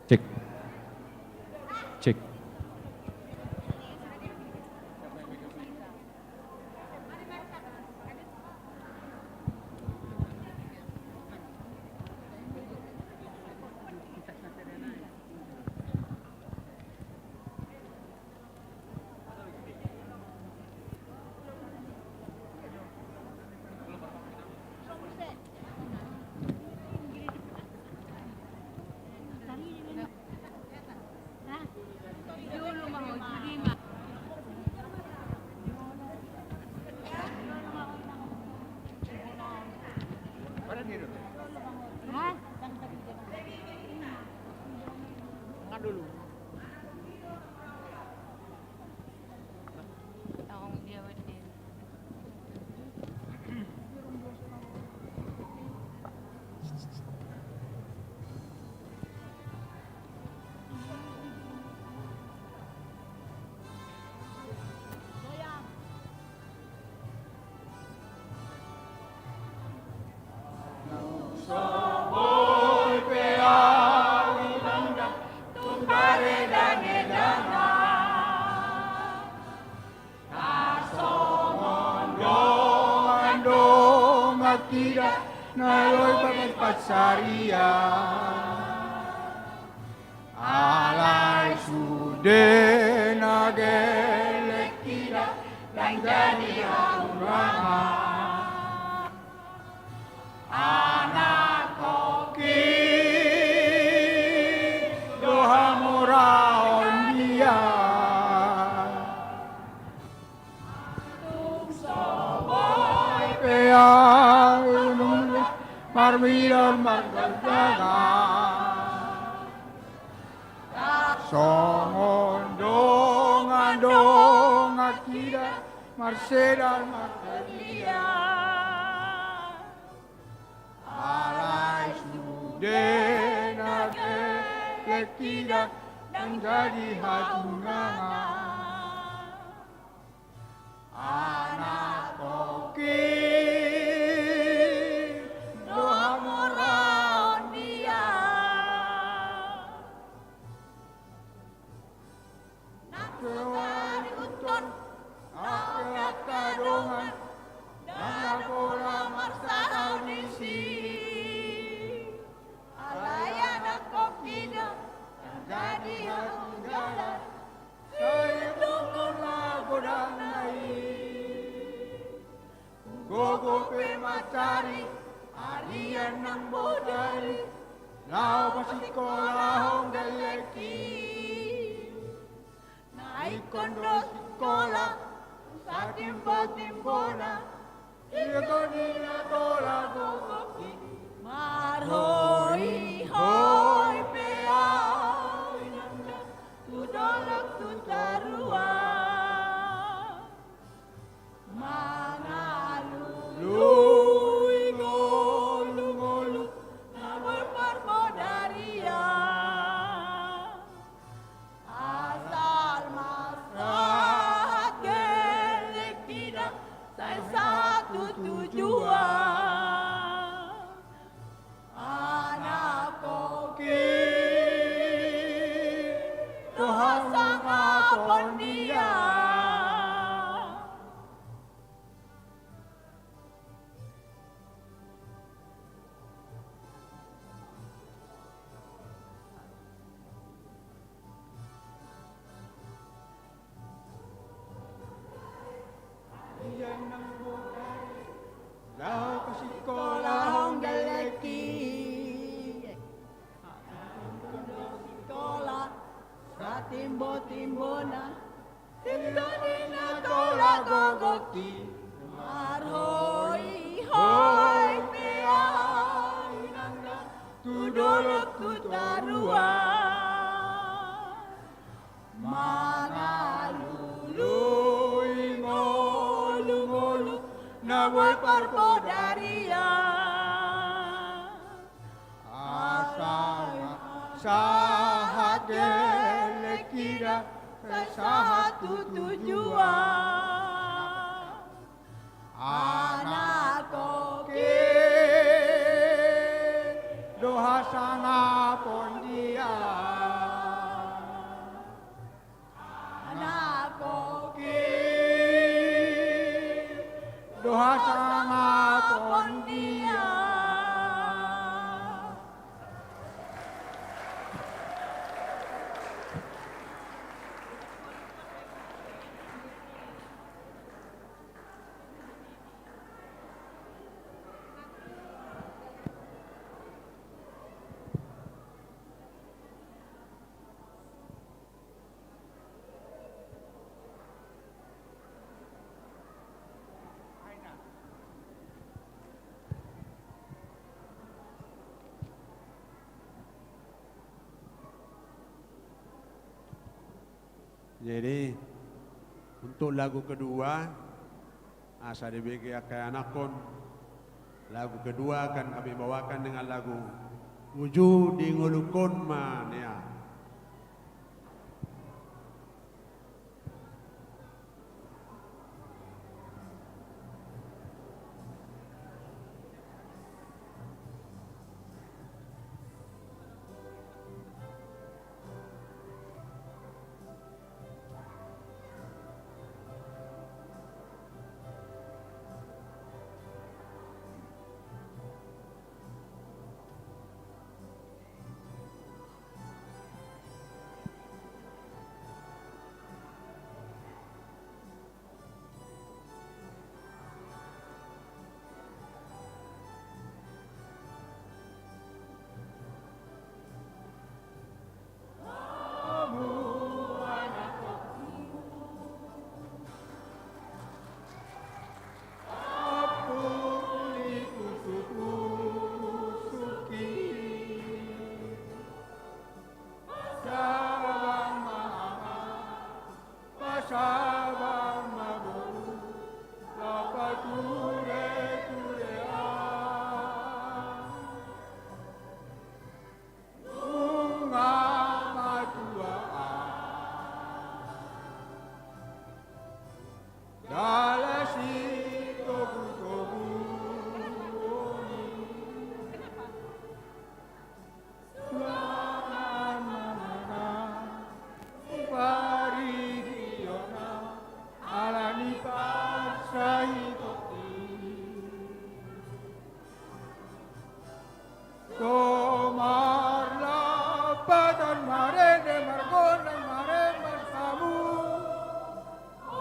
Cek. Cek. Tarsongon dongan-dongan hita na lobi pansarian. Alai sude na gelleng hita ndang jadi hahurangan. Marmilor marganggangan. Songon dongan-dongan hita, marsedal marhadian. Alai sude na gelek hita, ndang jadi hatunangan. Anakkon i do hamoraon dia. Nang so tarihuthon angka dongan, ndang na pola marsatau disi. Alai anakkon i do jadi hatinggalan. Sai tongtong na godang na i. Gogo pe mansari arian nang bodari, laho pasingkolahon gelek i. Na ingkon do singkola satimbo-timbona, ingkon do na pola gogo i. Marhoi-hoi pe ahu nang tu dolok tu toruan. Mangalului ngolu-ngolu na boi parpodarian. Asal marsahat gelek i da sai sahat tu tujuan. Anakkon i do hasangapon dia. Laho pasingkolahon gelek i. Singkola satimbo-timbona, ingkon do na pola gogo i. Marhoi-hoi pe ahu nang tu dolok tu toruan. Mangalului ngolu-ngolu na boi parpodarian. Asal ma sahat gelek i da sai sahat tu tujuan. Anakkon i do hasangapon dia. Anakkon i do hasangapon dia. Jadi, untuk lagu kedua, asa dibege angka anakkon, lagu kedua akan kami bawakan dengan lagu Uju di Ngolungkon ma nia.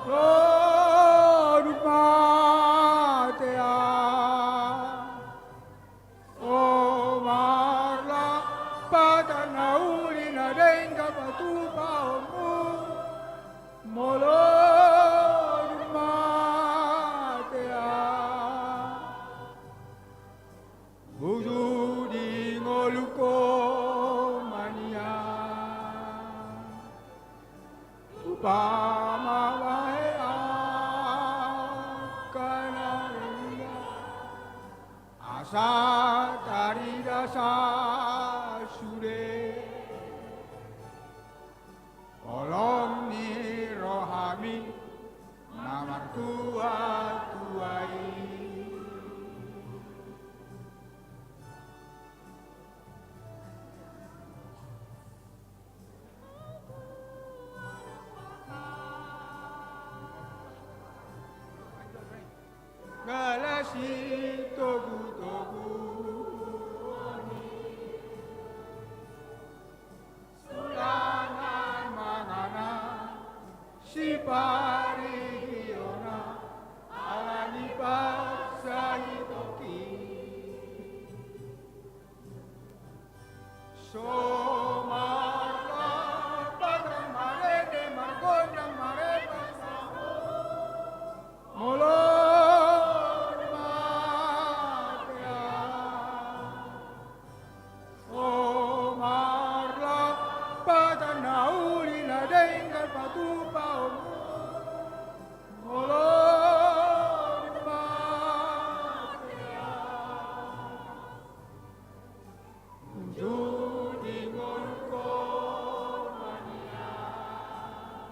Molo dung matean, o marlak patang na uli na denggan patupaonmu. Molo dung matean, uju di ngolungku ma nian. Umpama bahen angka na denggan, asa tarida sasude. Holong ni rohami na martuatua i. Ngala sitogutogu ni sulanan mangana, siparihona ala ni parsahitoki. So marlapatan marende margondang marepasamo. Molo matea, o marlapatan na uli na denggan patupaonmu. Molo matea, uju di ngolungku ma nian.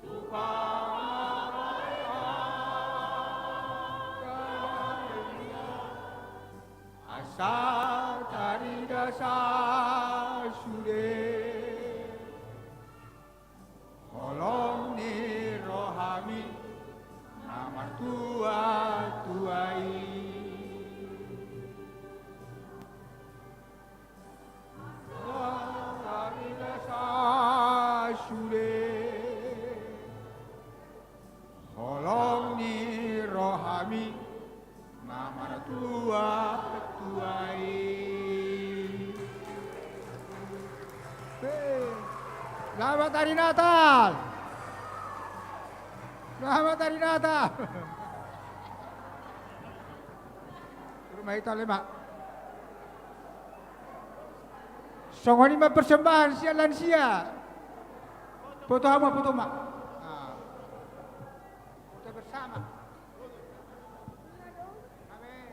Umpama bahen angka na denggan, asa tarida sasude. Holong ni rohami na martuatua i. Asa tarida sasude. Holong ni rohami na martuatua i. Hei. Selamat Hari Natal. Selamat Hari Natal. Rumah itu lima. Songon i ma persembahan sian lansia. Foto hamu, foto ma. Ah. Foto bersama. Amin.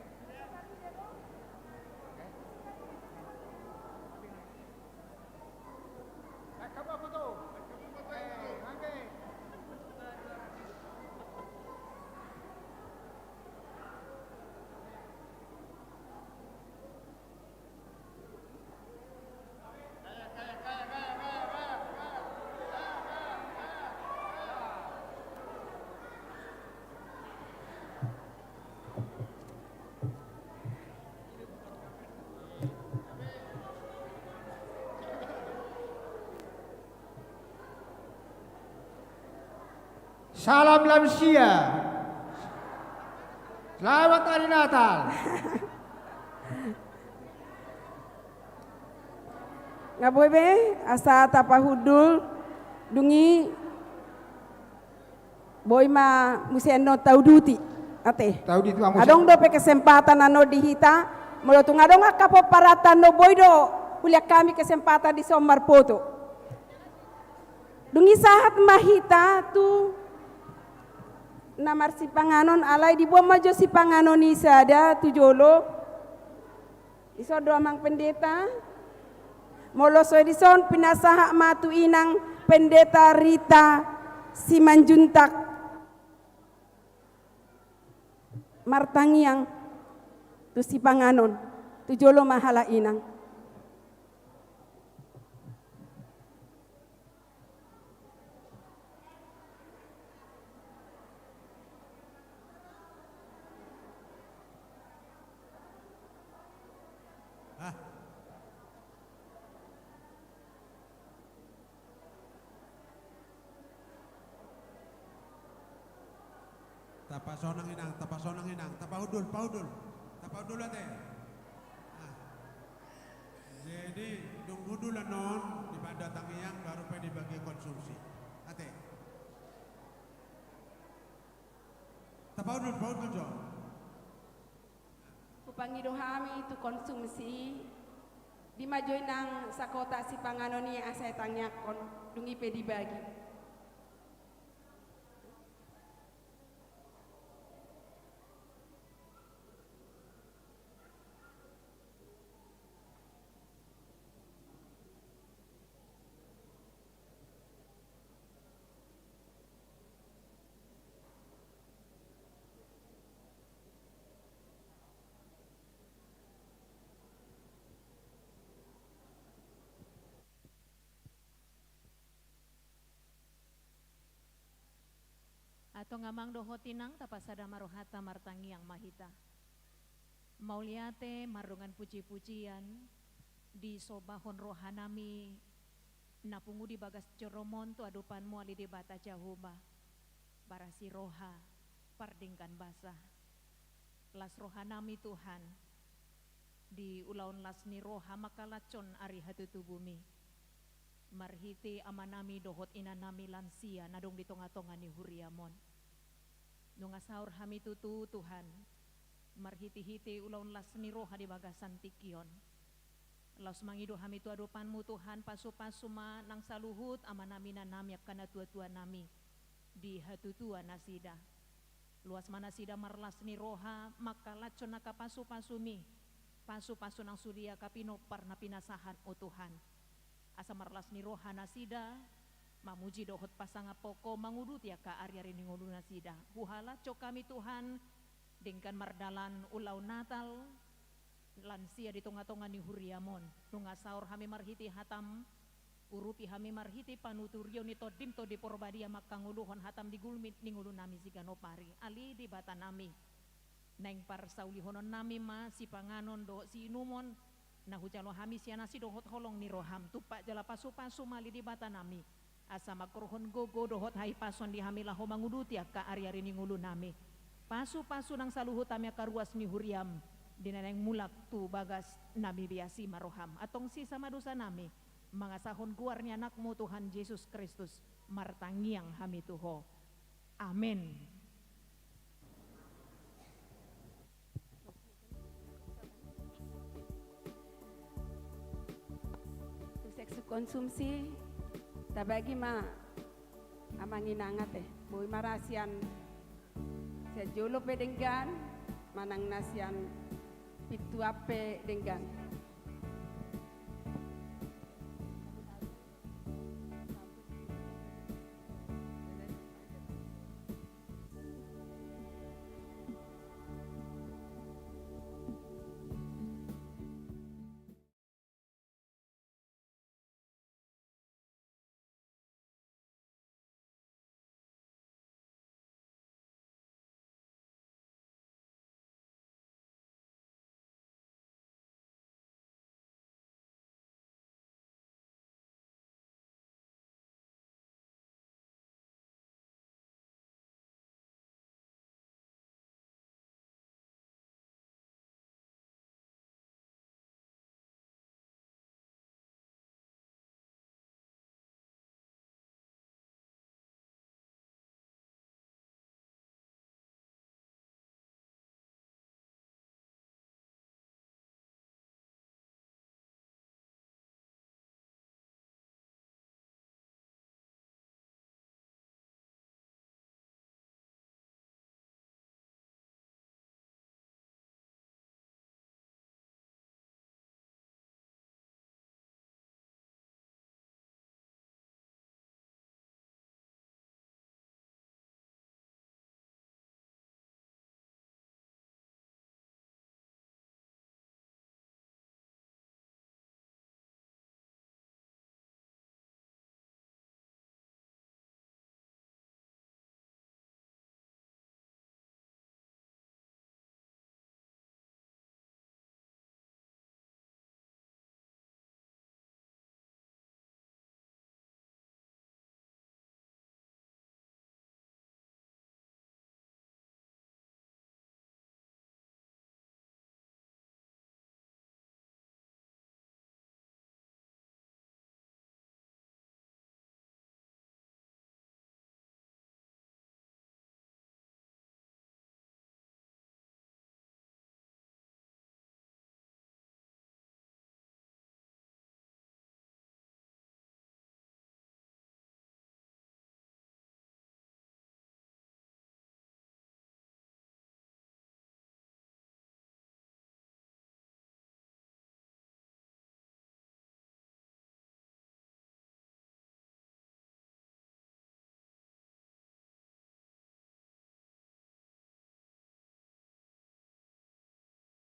Salam lansia. Selamat Hari Natal. Nga boi be, asa tapahundul, dung i boi ma muse annon tauduti, ate. Tauduti ma muse. Adong dope kesempatan annon di hita, molo tung adong angka pomparan annon boi do hulean hami kesempatan dison marpoto. Dung i sahat ma hita tu na marsipanganon, alai diboan ma jo sipanganon i sada tu jolo. Dison do amang pendeta. Molo so dison pinasahat ma tu inang pendeta Rita Simanjuntak. Martangiang tu sipanganon, tu jolo ma halak inang. Tapasonang inang, tapasonang inang, tapahundul, pahundul. Tapahundul ate. Nah. Jadi, dung hundul annon, dibahen do tangiang, baru pe dibagi konsumsi. Ate. Tapahundul, pahundul jo. Hupangido hami tu konsumsi, di ma jo inang sakotak sipanganon i asa ditangiangkon, dung i pe dibagi. Antong amang dohot inang, tapasada ma rohanta, martangiang ma hita. Mauliate mardongan puji-pujian, disombahon rohanami na pungu di bagas joroMon tu adopanMu, ale Debata Jahowa, barasi roha, pardenggan basa. Las rohanami Tuhan, di ulaon las ni roha mangkalashon ari hatutubumi, marhite amanami dohot inanami lansia na adong di tonga-tonga ni huriaMon. Nunga saor hami tutu, Tuhan, marhite-hite ulaon las ni roha di bagasan tingki on. Laos mangido hami tu adopanMu, Tuhan, pasu-pasu ma nang saluhut amanami, inanami, angka natua-tuanami di hatutuan nasida. Luas ma nasida marlas ni roha mangkalashon angka pasu-pasuMi, pasu-pasu nang sude angka pinompar na pinasahatMu, Tuhan. Asa marlas ni roha nasida, mamuji dohot pasangaphon Ho, manguduti angka ari-ari ni ngolu nasida. Huhalashon hami, Tuhan, denggan mardalan ulaon Natal, lansia di tonga-tonga ni huriaMon. Nunga saor hami marhite hataM, urupi hami marhite panuturion ni TondiM, Tondi Porbadia, mangkangoluhon hataM di gulmit ni ngolunami siganup ari. Ale Debatanami, naeng parsaulihononnami ma sipanganon dohot siinumon, na hujalo hami sian asi dohot holong ni rohaM. Tumpak jala pasu-pasu ma, ale Debatanami, asa mangkorhon gogo dohot hahipason di hami laho manguduti angka ari-ari ni ngolunami. Pasu-pasu nang saluhut hami angka ruas ni huriaM, di na naeng mulak tu bagas na bebeas i ma rohaM. Antong sesa ma dosanami, mangasahon goar ni AnakMu Tuhan Jesus Kristus, martangiang hami tu Ho. Amen. Tu seksi konsumsi, tabagi ma amang inang ate. Boi ma ra sian jolo pe denggan, manang na sian pintuan pe denggan.